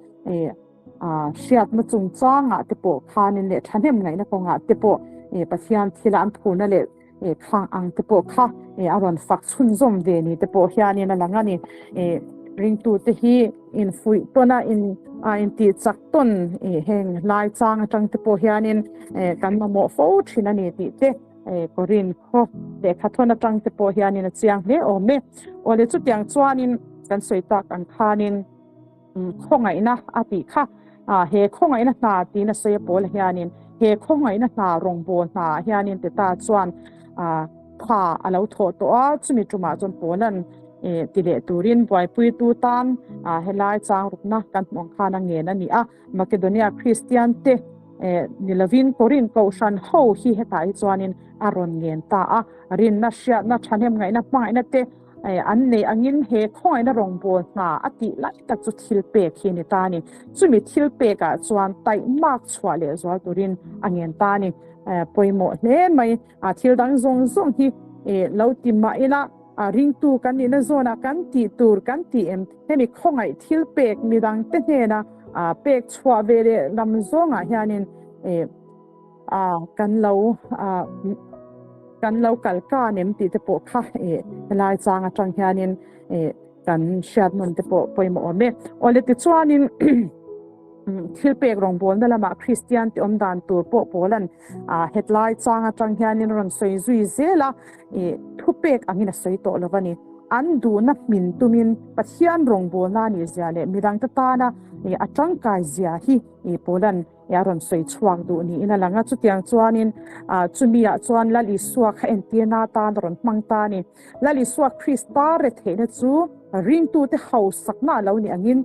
Speaker 1: hriatna chungchangah te pawh khanin leh thahnem ngaihna kawngah te pawh Pathian thila an phurna leh khang ang te pawh kha a rawn fak chhunzawm ve ni te pawh hianin a lang a ni. Ringtute hi infuih tawn a, intih chak tawn heng lai chang atang te pawh hianin kan mamawh fo thin a ni tih te Korin khaw lehkha thawn atang te pawh hianin a chiang hle awm e. Awle chutiang chuanin kan sawi tak ang khanin khawngaihna a tih kha he khawngaihna hna tiin a sawi a pawl hianin he khawngaihna hna rawngbawl hna hianin Teta chuan tha a lo thawh tawh a, chumi tumah chuan pawlan ti leh turin buaipuitu tan helai chang rukna kan hmuh ang khan a ngen a ni a. Makedonia Kristian te ni lovin Korin kohhran ho hi hetah hi chuanin a rawn ngen ta a, rinna, hriatna, thahnem ngaihna, hmangaihna te An nei angin he khawngaihna rawngbawl hna a tih lai tak chu thil pek hi a ni ta a ni. Chumi thil pekah chuan taihmak chhuah leh zual turin a ngen ta a ni. Pawimawh hle mai. Thil dang zawng zawng hi lo ti mah ila ringtu kan nihna zawnah kan tih tur kan tih em? Hemi khawngaih thil pek midangte hnena pek chhuah ve leh lam zawngah hianin Kan lo kan lo kal kan em tih te pawh kha helai chang atang hianin kan hriat hmun te pawh pawimawh awm e. Awle tichuanin thil pek rawngbawlna lamah Kristian te awm dan tur pawh pawlan hetlai chang atang hianin rawn sawi zui zel a, thupek angin a sawi tawh lo a ni. An duhna hmin tumin Pathian rawngbawlna a nih zia leh midangte tana a tangkai zia hi pawlan a rawn sawi chhuak duh niin a lang a, chutiang chuanin chumiah chuan Lal Isua kha entirna atan a rawn hmang ta a ni. Lal Isua Krista retheihna chu ringtute hausakna a lo nih angin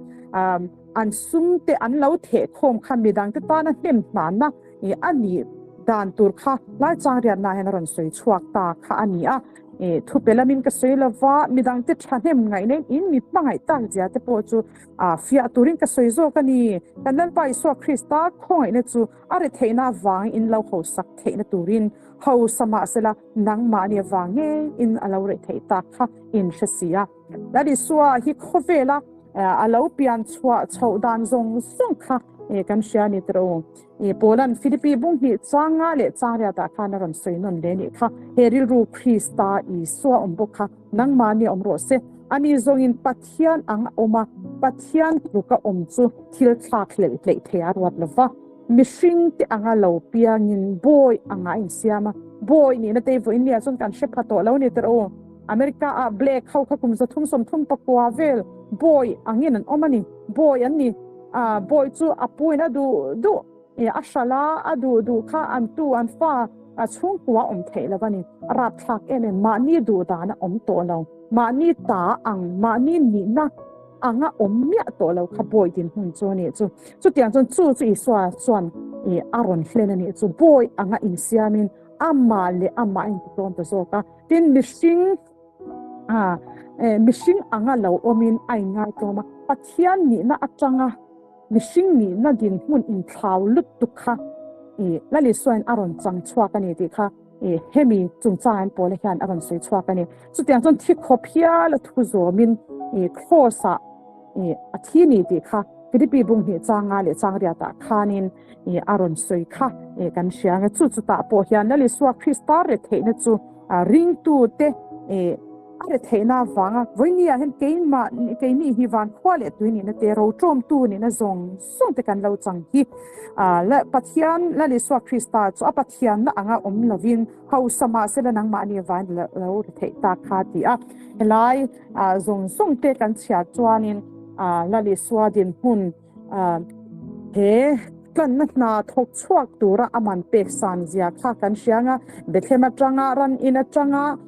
Speaker 1: an sumte an lo thehkhawm kha midangte tana hnem hnanna a nih dan tur kha Laichang riatna hian a rawn sawi chhuak ta kha a ni a. Thupe lamin ka sawi lova midangte thahnem ngaihna in mi hmangaih tak zia te pawh chu A fiah turin ka sawi zawk a ni. Kan Lalpa Isua Krista khawngaihna chu a ri theihna avangin in lo hausak theihna turin hausa mahsela nangmahni avang ngeiin a lo reh theih tak kha in hre si a. Lal Isua hi khawvela a lo pian chhuah chhoh dan zawng zawng kha kan hria a ni tawh u. Paula'n Philippi bung hnih changa leh changriatah khan a rawn sawi nawn hle nih kha. He rilru Krista Isua awm bawk kha nangmahni awm rawh se. Ani zawngin Pathian ang a awm a, Pathian tluka awm chu thil thlak hlelh hleih thei a ruat lo va. Mihringte anga lo piangin bawi anga a insiam a, bawi nihna te vawiin nia chuan kan hre pha tawh lo ni tawh u. America ah black ho kha kum 339 vel bawi angin an awm a ni, bawi an ni. Bawi chu a puin a duh duh a hralh a, a duh duh kha an tu an fa a chhungkua awm theih lo a ni. A rapthlak em em, mahni duh dan a awm tawh lo. Mahni ta ang, mahni nihna anga awm miah tawh lo kha bawi dinhmun chu a nih chu. Chutiang chuan chu chu Isua chuan a rawn hlen a nih chu. Bawi anga insiamin amah leh amah a intitlawm ta zawk a. Tin, mihring mihring anga lo awmin a inngaitawm a. Pathian nihna atanga mihring nihna dinhmun inthlau lutuk kha Lal Isuain a rawn chang chhuak a ni tih kha Hemi chungchang an pawla hian a rawn sawi chhuak a ni. Chutiang chuan thi khawp hial a thu zawmin Cross-ah a thi ni tih kha Philippi bung hnih changa leh chang riatah khanin a rawn sawi kha kan hria ang e. Chu chutah pawh hian Lal Isua Krista retheihna chu ringtute A retheihna avanga vawinia hian keimah keini hi van khua leh tui nihna te roṭawmtu nihna zawng zawng te kan lo chang hi. La Pathian Lal Isua Krista chu a Pathianna anga awm lovin hausa mahsela nangmahni vain lo retheih ta kha ti a. Helai zawng zawng te kan chhiar chuanin Lal Isua dinhmun He tlanna hna thawk chhuak tura a man pek san zia kha kan hria ang a, Bethlehem atanga ran in atanga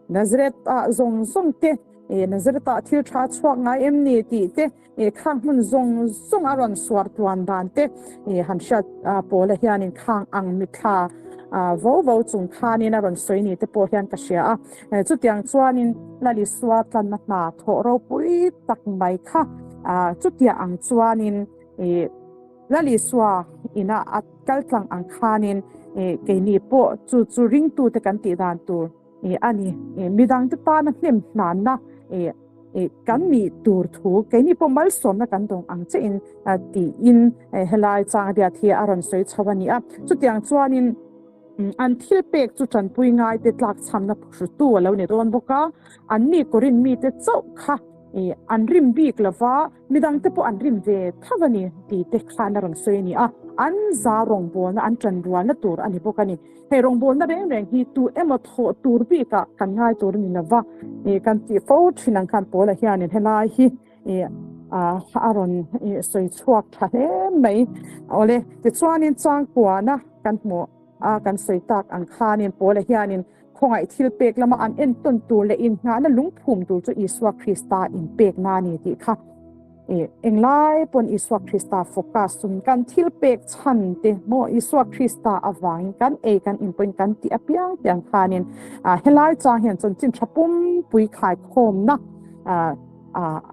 Speaker 1: Nazareth ah zawng zawng te, Nazareth ah thil tha chhuak ngai em ni tih te, khang hmun zawng zawng a rawn suar tluan dan te han hriat pawla hianin khang ang mitthla vo vo chung khanin a rawn sawi ni te pawh hian ka hria a. Chutiang chuanin Lal Isua tlanna hna thawh ropui tak mai kha chutiang ang chuanin Lal Isua ina a kal tlang ang khanin keini pawh chu chu ringtute kan tih dan tur a ni. Midangte tana hnem hnanna kan nih tur thu keini pawh malsawmna kan dawng ang chiahin tiin helai chang riat hi a rawn sawi chho a ni a. Chutiang chuanin. An thil pek chu tanpui ngaite tlakchhamna phuhrutu a lo ni dawn bawk a, anni Korin mite chauh kha an rim bik lo va, midangte pawh an rim ve tho a ni tih te khan a rawn sawi a ni a, an za rawngbawlna an tanrualna tur a ni bawk a ni. Hei rawngbawlna reng reng hi tu emaw thawh tur bikah kan ngai tur a ni lo va, kan tih fo thin ang khan Paula hianin helai hi a rawn sawi chhuak tha hle mai. Awle, tichuanin changkuana kan hmuh a, kan sawi tak ang khanin Paula hianin khawngaih thil pek lama an entawn tur leh inngahna lungphum tur chu Isua Krista inpekna a ni tih kha englai pawn Isua Krista focus chungin kan thil pek chhan te maw Isua Krista avangin kan ei kan in pawhin kan tih apiang tiang khanin helai chang hian chanchin tha pumpui khaikhawmna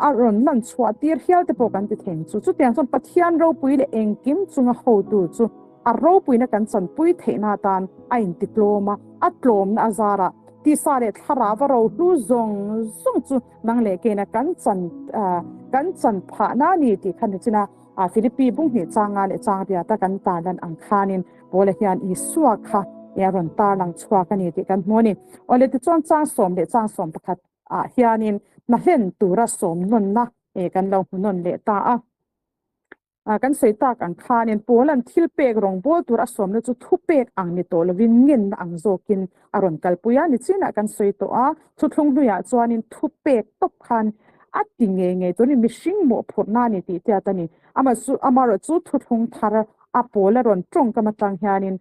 Speaker 1: a rawn lan chhuah tir hial te pawh kan ti thei ang chu. Chutiang chuan Pathian ropui leh engkim chunga hotu chu a ropuina kan chanpui theihna atan a intitlawm a, a tlawmna a zarah tisa leh thlarau a rohlu zawng zawng chu nang leh keina kan chan kan chan phahna a ni tih kha ni chin a, Philippi bunghnih changa leh chang riata kan tarlan ang khanin Paula hian Isua kha a rawn tarlang chhuak a ni tih kan hmu a ni. Awle tichuan chang sawm leh chang 11 ah hianin hnahlen tura sawm nawnna kan lo hmu nawn leh ta a. Kan sawi tak ang khanin Paula'n thil pek rawngbâwl tur a sawmna chu thupek ang ni tawh lovin ngenna ang zawkin a rawn kalpui a. Nichinah kan sawi tawh a, thuthlung hnuiah chuanin thupek tawp khan a ti ngei ngei tur a ni, mihring mawhphurhna a ni tih tiat a ni. Amaherawh chu thuthlung thar a Paula rawn tawngkam atang hianin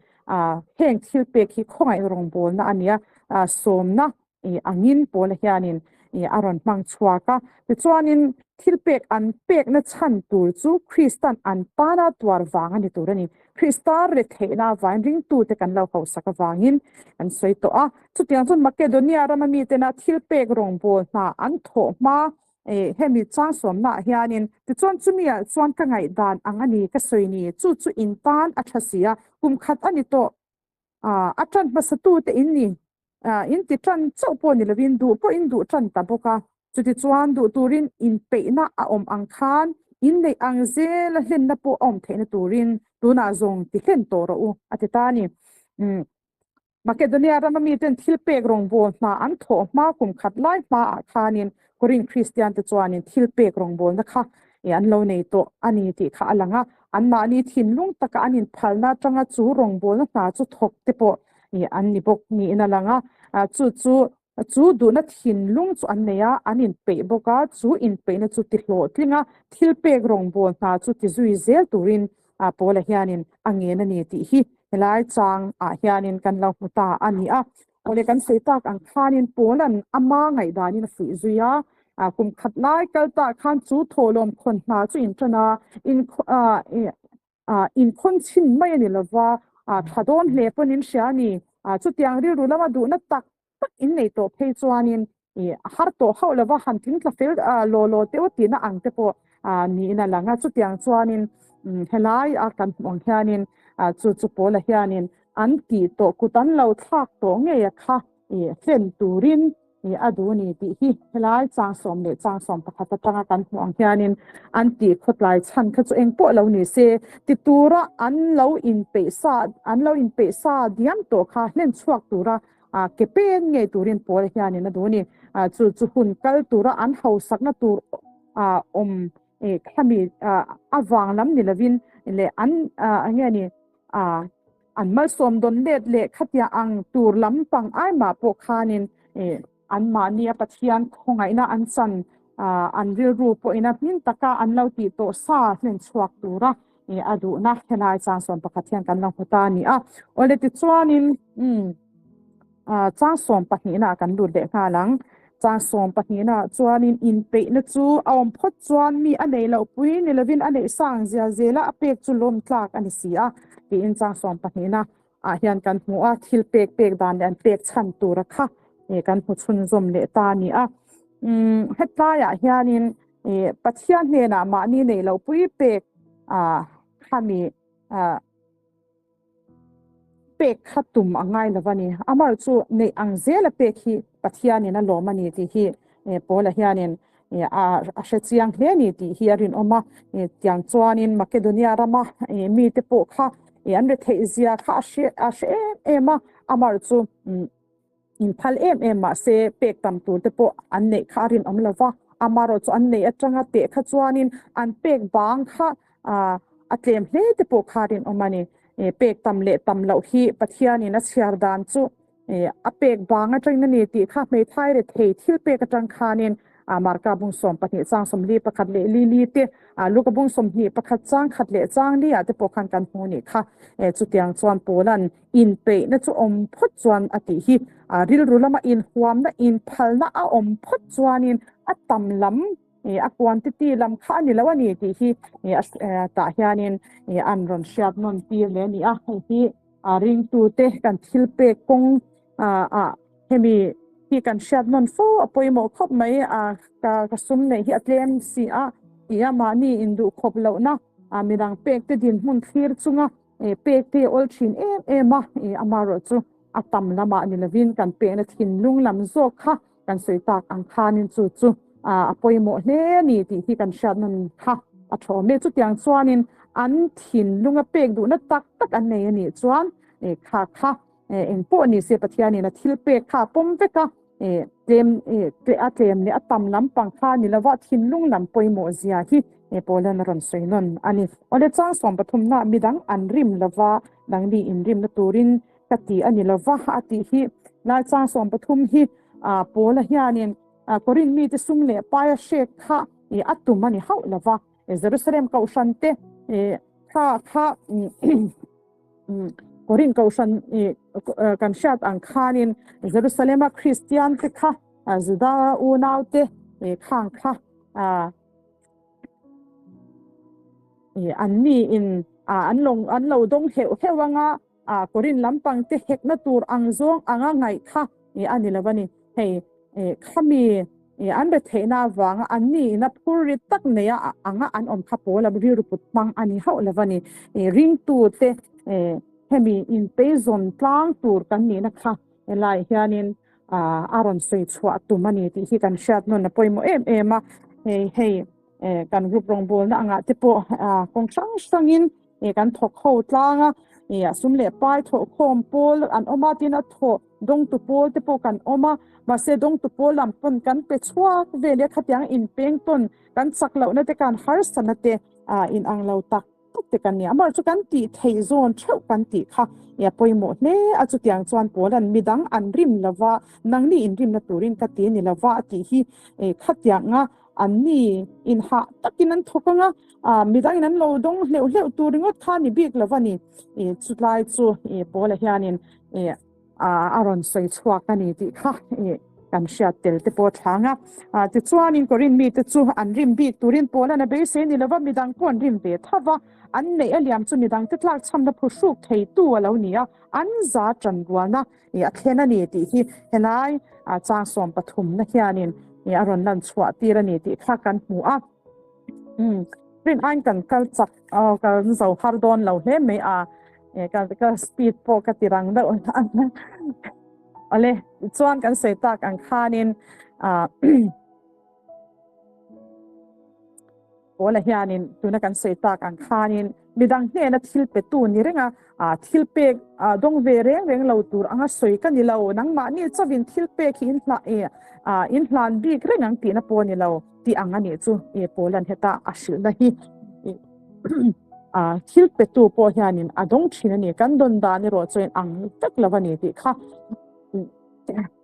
Speaker 1: heng thil pek hi khawngaih rawngbâwlna a ni a, sawmna angin Paula hianin a rawn hmang chhuak a. Tichuanin thil pek an pekna chhan tur chu Kristan an tana tuar vang a ni tur a ni. Krista retheihna avangin ringtute kan lo hausak avangin an sawi tawh a. Chutiang chuan Makedonia rama mitena thil pek rawngbâwl hna an thawh hma hemi chang sawmnaah hianin tichuan chumiah chuan ka ngaihdan ang a ni ka sawi ni, chu chu in tan a tha si a, kum khat a ni tawh. A tan hmasatute in ni. In ti tan chauh pawh ni lovin duh pawh in duh tan ta bawk a. Chutichuan duh turin inpeihna a awm ang khan inneih ang zela hlenna pawh a awm theihna turin tunah zawng ti hlen tawh rawh u a ti ta a ni. Makedonia rama miten thil pek rawngbâwl hna an thawh hma kum khat lai hmaah khanin Korin Kristiante chuanin thil pek rawngbâwlna kha an lo nei tawh a ni tih kha a lang a. Anmahni thinlung taka an inphalna atanga chu rawngbâwlna hna chu thawk te pawh an ni bawk niin a lang a. Chu chu chu duhna thinlung chu an nei a, an inpeih bawk a, chu inpeihna chu ti hlawhtling a, thil pek rawngbâwl hna chu ti zui zel turin Paula hianin a ngen a ni tih hi helai changah hianin kan lo hmu ta a ni a. Awle kan sawi tak ang khanin Paula'n ama ngaihdanin a fuih zui a, kum khat lai kal tah khan chu thawhlawm khawn hna chu inṭan a, inkhawn chhin mai a ni lova, tha dawn hle pawn in hria a ni. Chutiang rilru lama duhna tak tak in nei tawh phei chuanin a har tawh hauh lova han tling tla fel law law teuh tihna ang te pawh niin a lang a. Chutiang chuanin helai a kan hmuh ang hianin chu chu Paula hianin an tih tawh kut an lo thlak tawh ngei a kha hlen turin a duh a ni tih hi helai chang sawm leh chang 11 atanga kan hmuh ang hianin an tih khawtlai chhan kha chu eng pawh lo ni se ti tura an lo inpeih sa an lo inpeih sa diam tawh kha hlen chhuak tura. Ke pen ngei turin Paula hianin a duh a ni. Chu chu hun kal tura an hausakna tur awm khami avang lam ni lovin leh an enge ni an malsawm dawn let leh khatia ang tur lampang ai mah pawh khanin anmahnia Pathian khawngaihna an chan an rilru pawhin a hming taka an lo tih tawh sa hlen chhuak tura a duhna helai chang 11 hian kan lo hmu ta a ni a. Awle tichuanin umm chang sawmpahnihna ah kan lut leh nghal ang. Chang sawmpahnihna ah chuanin inpeihna chu a awm phawt chuan mi a neih loh pui ni lovin a neih sang zia zela a pek chu lawm tlak a ni si a tiin chang sawmpahnihna ah hian kan hmu a, thil pek pek dan leh an pek chhan tura kha kan hmu chhunzawm leh ta a ni a. Umm hetlaiah hianin Pathian hnenah mahni neih loh pui pek khami pek kha tum a ngai lo a ni. Amar chu neih ang zela pek hi Pathianin a lawm a ni tih hi Paula hianin a hre chiang hle a ni tih hi a rinawm a. Tiang chuanin Makedonia rama mite pawh kha an retheih zia kha a hre a hre em em a, amar chu inphal em em mah se pek tam tur te pawh an neih kha a rinawm lo va. Amarawh chu an neih atanga teh kha chuanin an pek bang kha a tlem hle te pawh kha a rinawm a ni. Pek tam leh tam loh hi Pathianin a chhiar dan chu A pek vang atangin a ni tih kha hmeithai rethei thil pek atang khanin Marka bung 12 chang 41 leh li li te, Luka bung 21 chang khat leh chang li ah te pawh khan kan hmu nih kha. Chutiang chuan Paula'n inpeihna chu awm phawt chuan a tih hi rilru lama inhuamna, inphalna a awm phawt chuanin a tam lam a quantity lam kha a ni lo a ni tih hi tah hianin an rawn hriat nawn tir leh a ni a, hei hi A ringtute kan thil pek kawng ah hemi hi kan hriat nawn fo a pawimawh khawp mai a, ka sum neih hi a tlem si a tih a mahni induh khawp lohna midang pek te dinhmun thlir chunga pek te awl thin em em a, amaherawh chu a tam lamah ni lovin kan pekna thinlung lam zawk kha kan sawi tak ang khanin chu chu a pawimawh hle a ni tih hi kan hriat nawn kha a tha awm e. Chutiang chuanin an thinlunga pek duhna tak tak an nei a nih chuan kha kha eng pawh ni se Pathianin a thil pek kha a pawm vek a, tlem a tlem leh a tam lampang kha ni lova thinlung lam pawimawh zia hi Paula'n a rawn sawi nawn a ni. Awle chang 13 na midang an rim lova nangni inrimna turin ka ti a ni lo va a tih hi lai chang 13 hi Paula hianin Korin mite sum leh pai a hrek kha a tum a ni hauh lo va, Jerusalem kohhran te kha kha Korin kohhran kan hriat ang khanin Jerusalem-a Kristian te kha Juda unau te khang kha an ni in an lo an lo dawng heuh heuh anga Korin lampang te hekna tur ang zawng anga ngaih kha a ni lo a ni. Hei khami an retheihna avanga an ni ina phur rit tak neia anga an awm kha pawl a rilru put hmang a ni hauh lo a ni. Ringtu te hemi inpeizawn tlang tur kan nihna kha helaiah hianin a rawn sawi chhuah tum a ni tih hi kan hriat nawn a pawimawh em em a. Hei hei kan group rawngbawlna angah te pawh kawng hrang hrangin kan thawk ho tlang a, a sum leh pai thawhkhawm pawl an awm a, tin a thawh dawngtu pawl te pawh kan awm a, mahse dawngtu pawl lam pawn kan pe chhuak vel a, khatiang inpeng tawn kan chak lohna te kan harsatna te inang lo tak tak te kan ni a, amaherawhchu kan tih theih zawn theuh kan tih kha a pawimawh hle a, chutiang chuan Paula'n midang an rim lova nangni inrimna turin ka ti ni lova a tih hi khatianga An ni in hah takin an thawk ang a, midangin an lo dawng hleuh hleuh tur ringawt kha ni bik lo a ni. Chutlai chu Paula hianin a rawn sawi chhuak a ni tih kha kan hriat tel te pawh a thlang a. Tichuanin Korin mite chu an rim bik turin Paula'n a beisei ni lo va, midang pawh an rim ve tho va. An neih a liam chu midangte tlakchhamna phuhruk theitu a lo ni a, an za tan rualna a thlen a ni tih hi helai chang 13 na hianin a rawn lan chhuah tir a ni tih kha kan hmu a. Rin aiin kan kal chak kan zo har dawn lo hle mai a, ka speed pawh ka ti rang deuh awle chuan kan sawi tak ang khanin Paula hianin tuna kan sawi tak ang khanin midang hnena thil petu ni renga Thil pek dawng ve reng reng lo tur anga sawi ka ni lo, nangmahni chauhin thil pek hi in hlan bik reng ang tihna pawh a ni lo tih ang a nih chu Paula'n heta a hrilhna hi. Thil petu pawh hianin a dawng thin a ni, kan dawn dan erawh chuan ang vek lo a ni tih kha.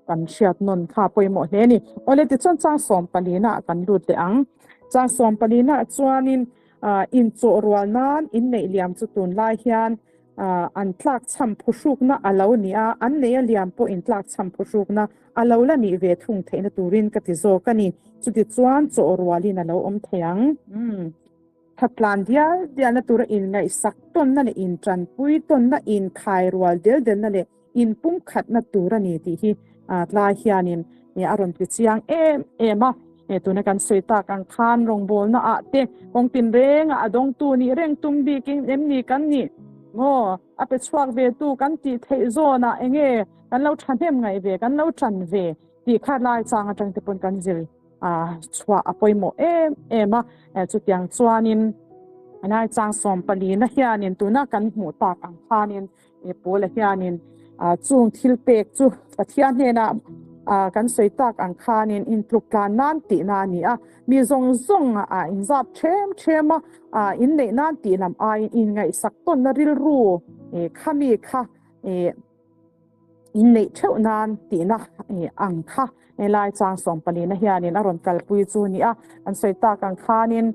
Speaker 1: Kan hriat nawn kha pawimawh hle a ni. Awle tichuan chang sawmpalina ah kan lut leh ang. Chang sawmpalina ah chuanin inchawh rual nan inneih liam chu tunlai hian an tlakchham phuhrukna a lo ni a, an neih a liam pawh intlakchham phuhrukna a lo la nih ve thung theihna turin ka ti zawk a ni. Chutichuan chawh rualin a lo awm thei ang. Thatlan dial dialna tura inngaihsak tawnna leh intanpui tawnna, inkhai rual del delna leh inpumkhatna tur a ni tih hi tlai hianin a rawn ti chiang em em a. Tuna kan sawi tak ang khan rawngbawlna ah te kawng tinrengah a dawngtu nih reng tum bikin em ni kan nih maw? A pe chhuak ve tu kan tih theih zawnah enge kan lo thahnem ngaih ve, kan lo tan ve tih kha lai chang atang te pawn kan zir chhuah a pawimawh em em a. Chutiang chuanin lai chang sawmpalina hianin tuna kan hmuh tak ang khanin He Paula hianin chung thil pek chu Pathian hnenah kan sawi tak ang khanin intluk tlan nan tihna a ni a. Mi zawng zawng a inzap ṭhem ṭhem a, inneih nan tih lam aiin inngaihsak tawnna rilru kha mi kha inneih ṭheuh nan tihna ang kha helai chang sawmpalina hianin a rawn kalpui chu a ni a. Kan sawi tak ang khanin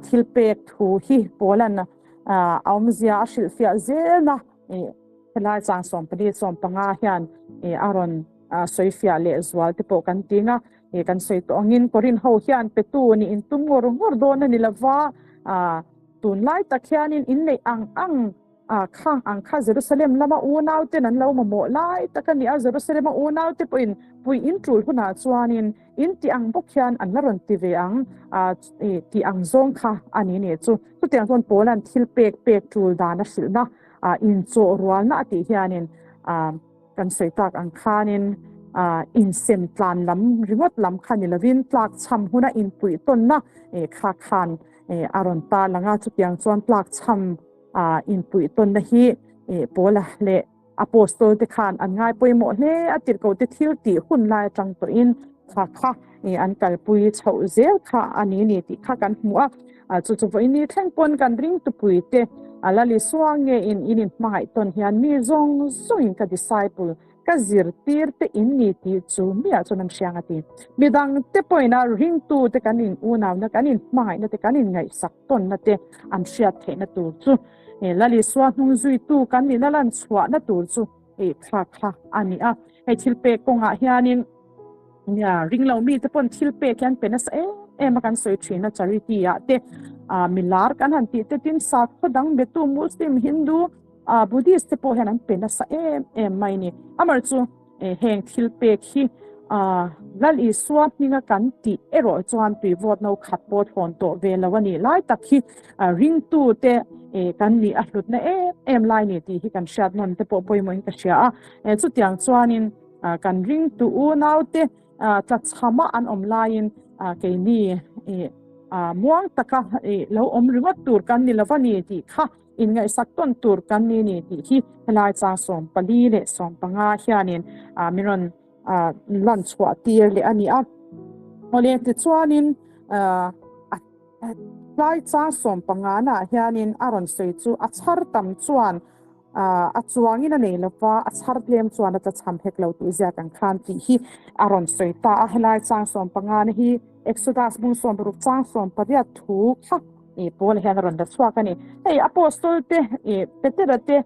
Speaker 1: thil pek thu hi Paula'n a awmzia a hrilhfiah zelna helai chang 14 15 hian a rawn sawifiah leh zual te pawh kan ting a, kan sawi tawh angin Korin ho hian petu nih in tum ngawr ngawr dawn a ni lova, tunlai tak hianin inneih ang ang khang ang kha Jerusalem lama unau ten an lo mamawh lai tak a ni a, Jerusalem a unau te pawhin pui in tul hunah chuanin In tih ang bawk hian an la rawn ti ve ang a, tih ang zawng kha a ni nih chu. Chutiang chuan Paula'n thil pek pek tul dan a hrilhna, inchawh rualna a tih hianin kan sawi tak ang khanin insem tlan lam ringawt lam kha ni lovin tlakchham huna inpuih tawnna kha khan a rawn tarlang a. Chutiang chuan tlakchham inpuih tawnna hi Paula leh Apostol te khan an ngai pawimawh hle a, tirhkoh te thil tih hun lai atang tawhin kha kha an kalpui chhoh zel kha a ni ni tih kha kan hmu a. Chu chu vawiin ni thleng pawn kan ringtupui te a la Isua nge in in inhmangaih tawn hian mi zawng zawngin ka disciple, ka zirtir te in ni tih chu miah chuan an hriang a ti. Midang te pawhin a ringtu te kan in unauna, kan inhmangaihna te, kan inngaihsak tawnna te an hriat theihna tur chu Lal Isua hnung zuitu kan nihna lan chhuahna tur chu thlak kha a ni a. Hei thil pek kawngah hianin ring lo mite pawn thil pek hian pe nasa em em a kan sawi thin a, charity ah te milar kan han tih te tin sakhaw dang betu Muslim, Hindu, Buddhist te pawh hian an pe nasa em em mai ni. Amar chu Heng thil pek hi Lal Isua hminga kan tih erawh chuan tuivawt no khat pawh thlawn tawh ve lo a nih lai tak hi ringtute kan nih a hlutna em em lai ni tih hi kan hriat nawn te pawh pawimawhin ka hria a. Chutiang chuanin kan ringtu unaute tlachhama an awm laiin keini muang taka lo awm ringawt tur kan ni lo a ni tih kha Inngaihsak tawn tur kan ni ni tih hi helai chang 14 leh 15 hianin min rawn lan chhuah tir leh a ni a. Awle tichuanin tlai chang 15 naah hianin a rawn sawi chu a chhar tam chuan a chuangin a nei lova, a chhar tlem chuan a tlachham hek lo tih ziak ang khan tih hi a rawn sawi ta a. Helai chang 15 na hi Exodus bung 60 chang 18 thu kha I Paul hian a rawn la chhuak a ni. Hei Apostol te, i Petera te,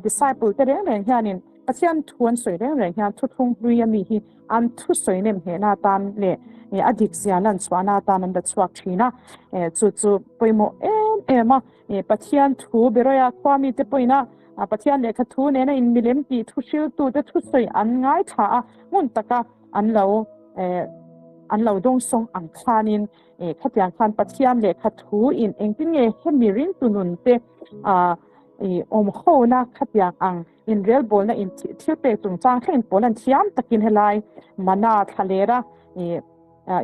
Speaker 1: disciple te reng reng hianin Pathian thu an sawi reng reng hian thuthlung hlui a mi hi an thu sawi nem hnehna atan leh a dik zia lan chhuahna atan an la chhuak thin a. Chu chu pawimawh em em a, Pathian thu Beroia khua mite pawhin a Pathian lehkha thu nena inmilem tih thu hriltute thusawi an ngaithla a, ngun taka an lo an lo dawngsawng ang khanin Khatiang khan Pathian lehkha thu in engtin nge hemi ringtu nun te awm hona khatiang ang inrelbawlna in thil pek chungchang thleng pawl an thiam takin helai mana thlalera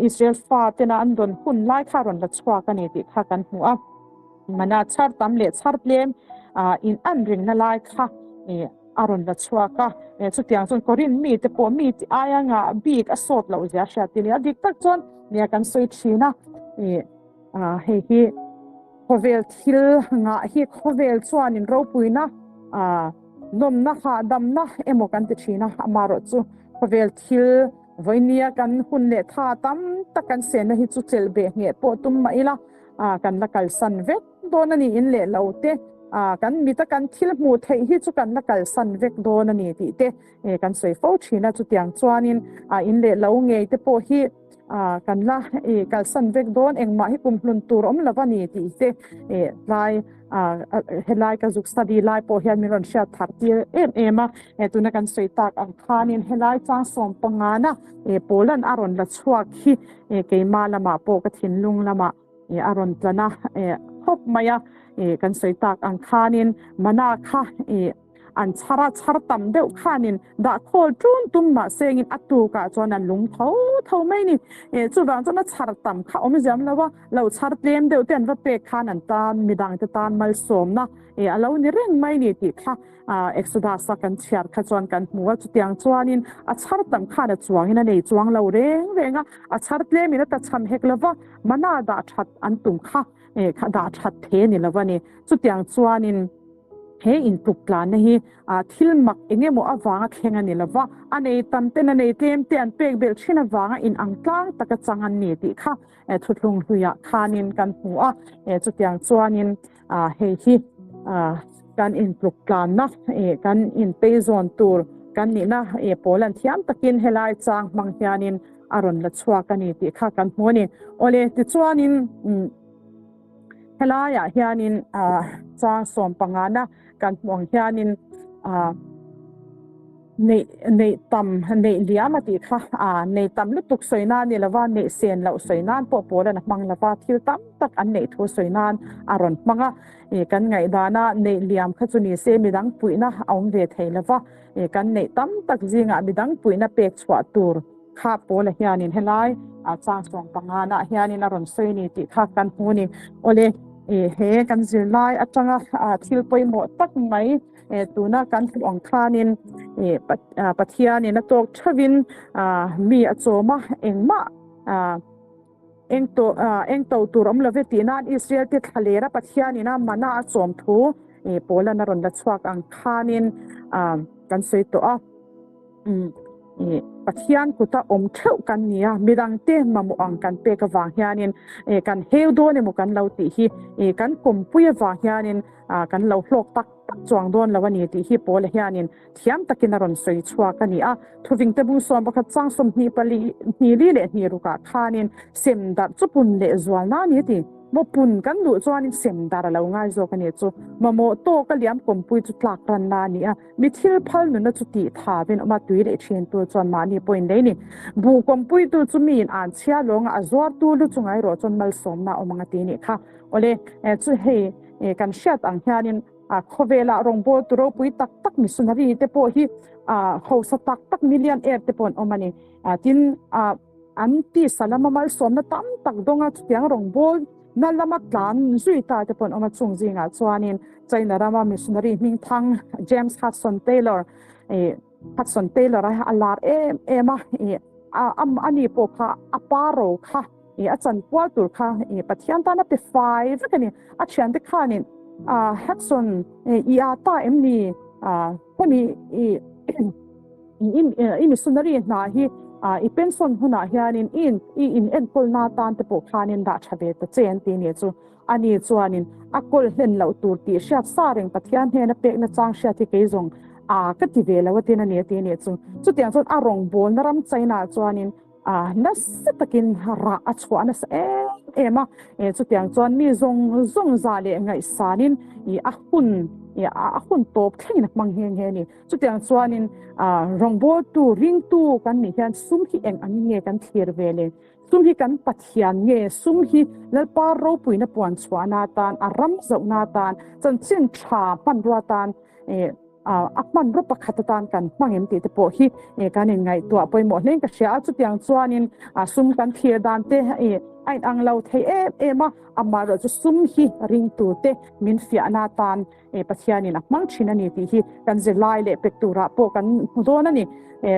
Speaker 1: Israel fa tena an dawn hun lai kha rawn la chhuak a ni tih kha kan hmu a. Mana chhar tam leh chhar tlem in an rengna lai kha a rawn la chhuak a. Chutiang chuan Korinth mite pawh mi tih aia ngah bik a sawt loh zia hriat tir a ni. A dik tak chuan nia kan sawi thin a, hei hi khawvel thil ngah hi khawvel chuanin ropuina nawmna hahdamna emaw kan ti thin a, amaherawhchu khawvel thil vawinia kan hun leh tha tam tak kan senna hi chu chelh beh ngheh pawh tum mah ila kan la kalsan vek dawn a ni in leh lo te kan mita kan thil hmuh theih hi chu kan la kalsan vek dawn a ni tih te kan sawi fo thin a, chutiang chuanin in leh lo ngei te pawh hi kan la kalsan vek dawn engmah hi kumhlun tur awm lo a ni tih te tlai helai ka zuk study lai pawh hian min rawn hriat thar tir em em a, tuna kan sawi tak ang khanin helai chang sawm pangana Paula'n a rawn la chhuak hi keimah lamah pawh ka thinlung lamah a rawn tlan a khawp mai a, kan sawi tak ang khanin mana kha an chhar a, chhar tam deuh khanin dah khawl ṭun tum mah sengin a tukah chuan an lung tho tho mai ni. Chuvang chuan a chhar tam kha awm ziam lo a, lo chhar tlem deuh te an va pek khan an tan midangte tan malsawmna a lo ni reng mai ni tih kha Exodus a kan chhiar kha chuan kan hmu a. Chutiang chuanin a chhar tam khan a chuangin a nei chuang lo reng reng a, a chhar tlemin a tachham hek lo va, mana dah that an tum kha dah that the ni lo a ni. Chutiang chuanin. He intluk tlanna hi thil mak eng emaw avanga thleng a ni lo va, a nei tam ten a nei tlem te an pek belh thin avanga inang tlang taka chang an ni tih kha thuthlung hluiah khanin kan hmu a. Chutiang chuanin hei hi kan intluk tlanna, kan inpeizawn tur kan nihna pawl an thiam takin helai chang hmang hianin a rawn la chhuak a ni tih kha kan hmu a ni. Awle, tichuanin. Helaiah hianin chang sawmpangana kan hmuh ang hianin neih neih tam neih liam a tih kha nei tam lutuk sawi nan ni lova neih sen loh sawi nan pawh pawl an hmang lova thil tam tak an neih thu sawi nan a rawn hmang a, kan ngaihdana neih liam kha chu ni se midang puihna a awm ve thei lova, kan neih tam tak zingah midang puihna pek chhuah tur. Kha Paula hianin helai chang sawm panganah hianin a rawn sawi ni tih kha kan hmu a ni. Awle, he kan zirlai atanga thil pawimawh tak mai tuna kan hmuh ang khanin Pathianin a tawk theuhin mi a chawm a, engmah eng to tur awm love tih nan Israel te thlalera Pathianin a mana a chawm thu Paula'n a rawn la chhuak ang khanin kan sawi tawh a. Pathian kuta awm theuh kan ni a, midangte mamawh ang kan pek avang hianin kan heu dawn emaw kan lo tih hi kan kawmpui avang hianin kan lo hlawk tak tak chuang dawn lo a ni tih hi Paula hianin thiam takin a rawn sawi chhuak a ni a. Thuvingte bung sawm pakhat chang 20 pali hnih li leh hnih rukah khanin sem darh chu pun leh zual na a ni a ti. Maw pun kan duh chuanin sem darh a lo ngai zawk a ni chu. Mamawh tawka liam kawmpui chu tlak ranna a ni a. Mi thil phal nunna chu tih tha vin awm a, tui leh thin tu chuan mahni pawhin lei ni. Buh kawmpuitu chu miin an chhia lawnga a zuartu lu chu ngaihrawh chuan malsawmna a awm ang a ti nih kha. Awle, chu hei kan hriat ang hianin khawvelah rawngbawltu ropui tak tak missionary te pawh hi hausa tak tak millionaire te pawh an awm a ni. Tin, an tisa lama malsawmna tam tak dawnga chutiang rawngbâwl Na lama tlan zui ta te pawh an awm a, chung zingah chuanin China rama missionary hmingthang James Hudson Taylor, Hudson Taylor a a lar em em a, a ni pawh kha a pa ro kha a chanpual tur kha Pathian tan a pe fai vek a ni. A thiante khanin Hudson i a ta em ni? Hemi i I missionary hna hi i pension hunah hianin i i inenkawlna atan te pawh khanin dah tha ve ta che an ti nih chu. Ani chuanin a kawl hlen loh tur tih hriat sa reng Pathian hnena pekna chang hriat hi kei zawng a ka ti ve lo a tin a ni a ti nih chu. Chutiang chuan a rawngbawlna ram China chuanin a nasa takin rah a chhuah nasa em em a, chutiang chuan mi zawng zawng za leh ngaihsanin a hun a hun tawp thlengin a hmang nghe nghe a ni. Chutiang chuanin rawngbawltu, ringtu kan nih hian sum hi eng angin nge kan thlir ve le? Sum hi kan Pathian nge? Sum hi Lalpa ropuina puan chhuahna atan, a ram zohna atan, chanchin tha hmanrua atan. A hmanraw pakhat atan kan hmang em tih te pawh hi kan inngaihtuah pawimawh hlein ka hria a. Chutiang chuanin sum kan thlir dan te a inang lo thei em em a, amaherawhchu sum hi ringtute min fiahna atan Pathianin a hmang thin a ni tih hi kan zirlai leh pek turah pawh kan hmu dawn a ni.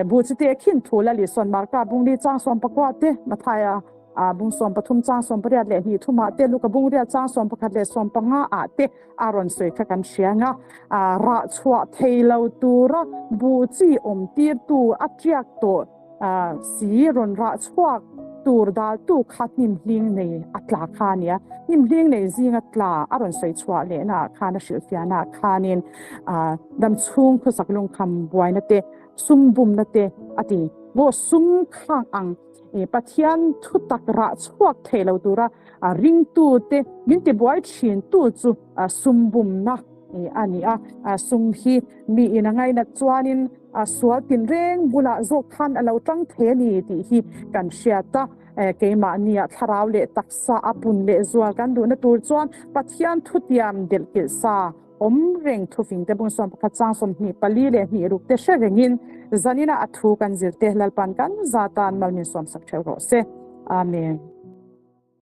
Speaker 1: Bu chute khin thu la Lihsawn Marka bungli chang sawmpakua te Mathaia A bung 13 chang 82 ah te, Luka bung riat chang 11 le 15 ah te a rawn sawi kha kan hria ang a. A rah chhuah thei lo tura buh chi awm tirtu a tiak tawh si rawn rah chhuak tur daltu kha hnim hling nei a tla kha a nia. Hnim hling nei zinga tla a rawn sawi chhuah lehna ah khan a hrilhfiahna ah khanin damchhung khawsak lungkham buaina te, sum bumna te a ti. Maw sum khang ang Pathian thutak rah chhuak thei lo tura ringtute min tibuai thintu chu sum bumna a ni a. Sum hi mi in a ngainat chuanin sual tinreng bulah zawk khan a lo tang thei a ni tih hi kan hriat a. Keimahnia thlarau leh taksa a pun lehzual kan duhna tur chuan Pathian thutiam delhkilh sa Awm reng thufing te bung 11 chang 24 leh hnih ruk te hre rengin zanina a thu kan zir te Lalpan kan za tan mal min sawmsak theuh rawh se. Amen.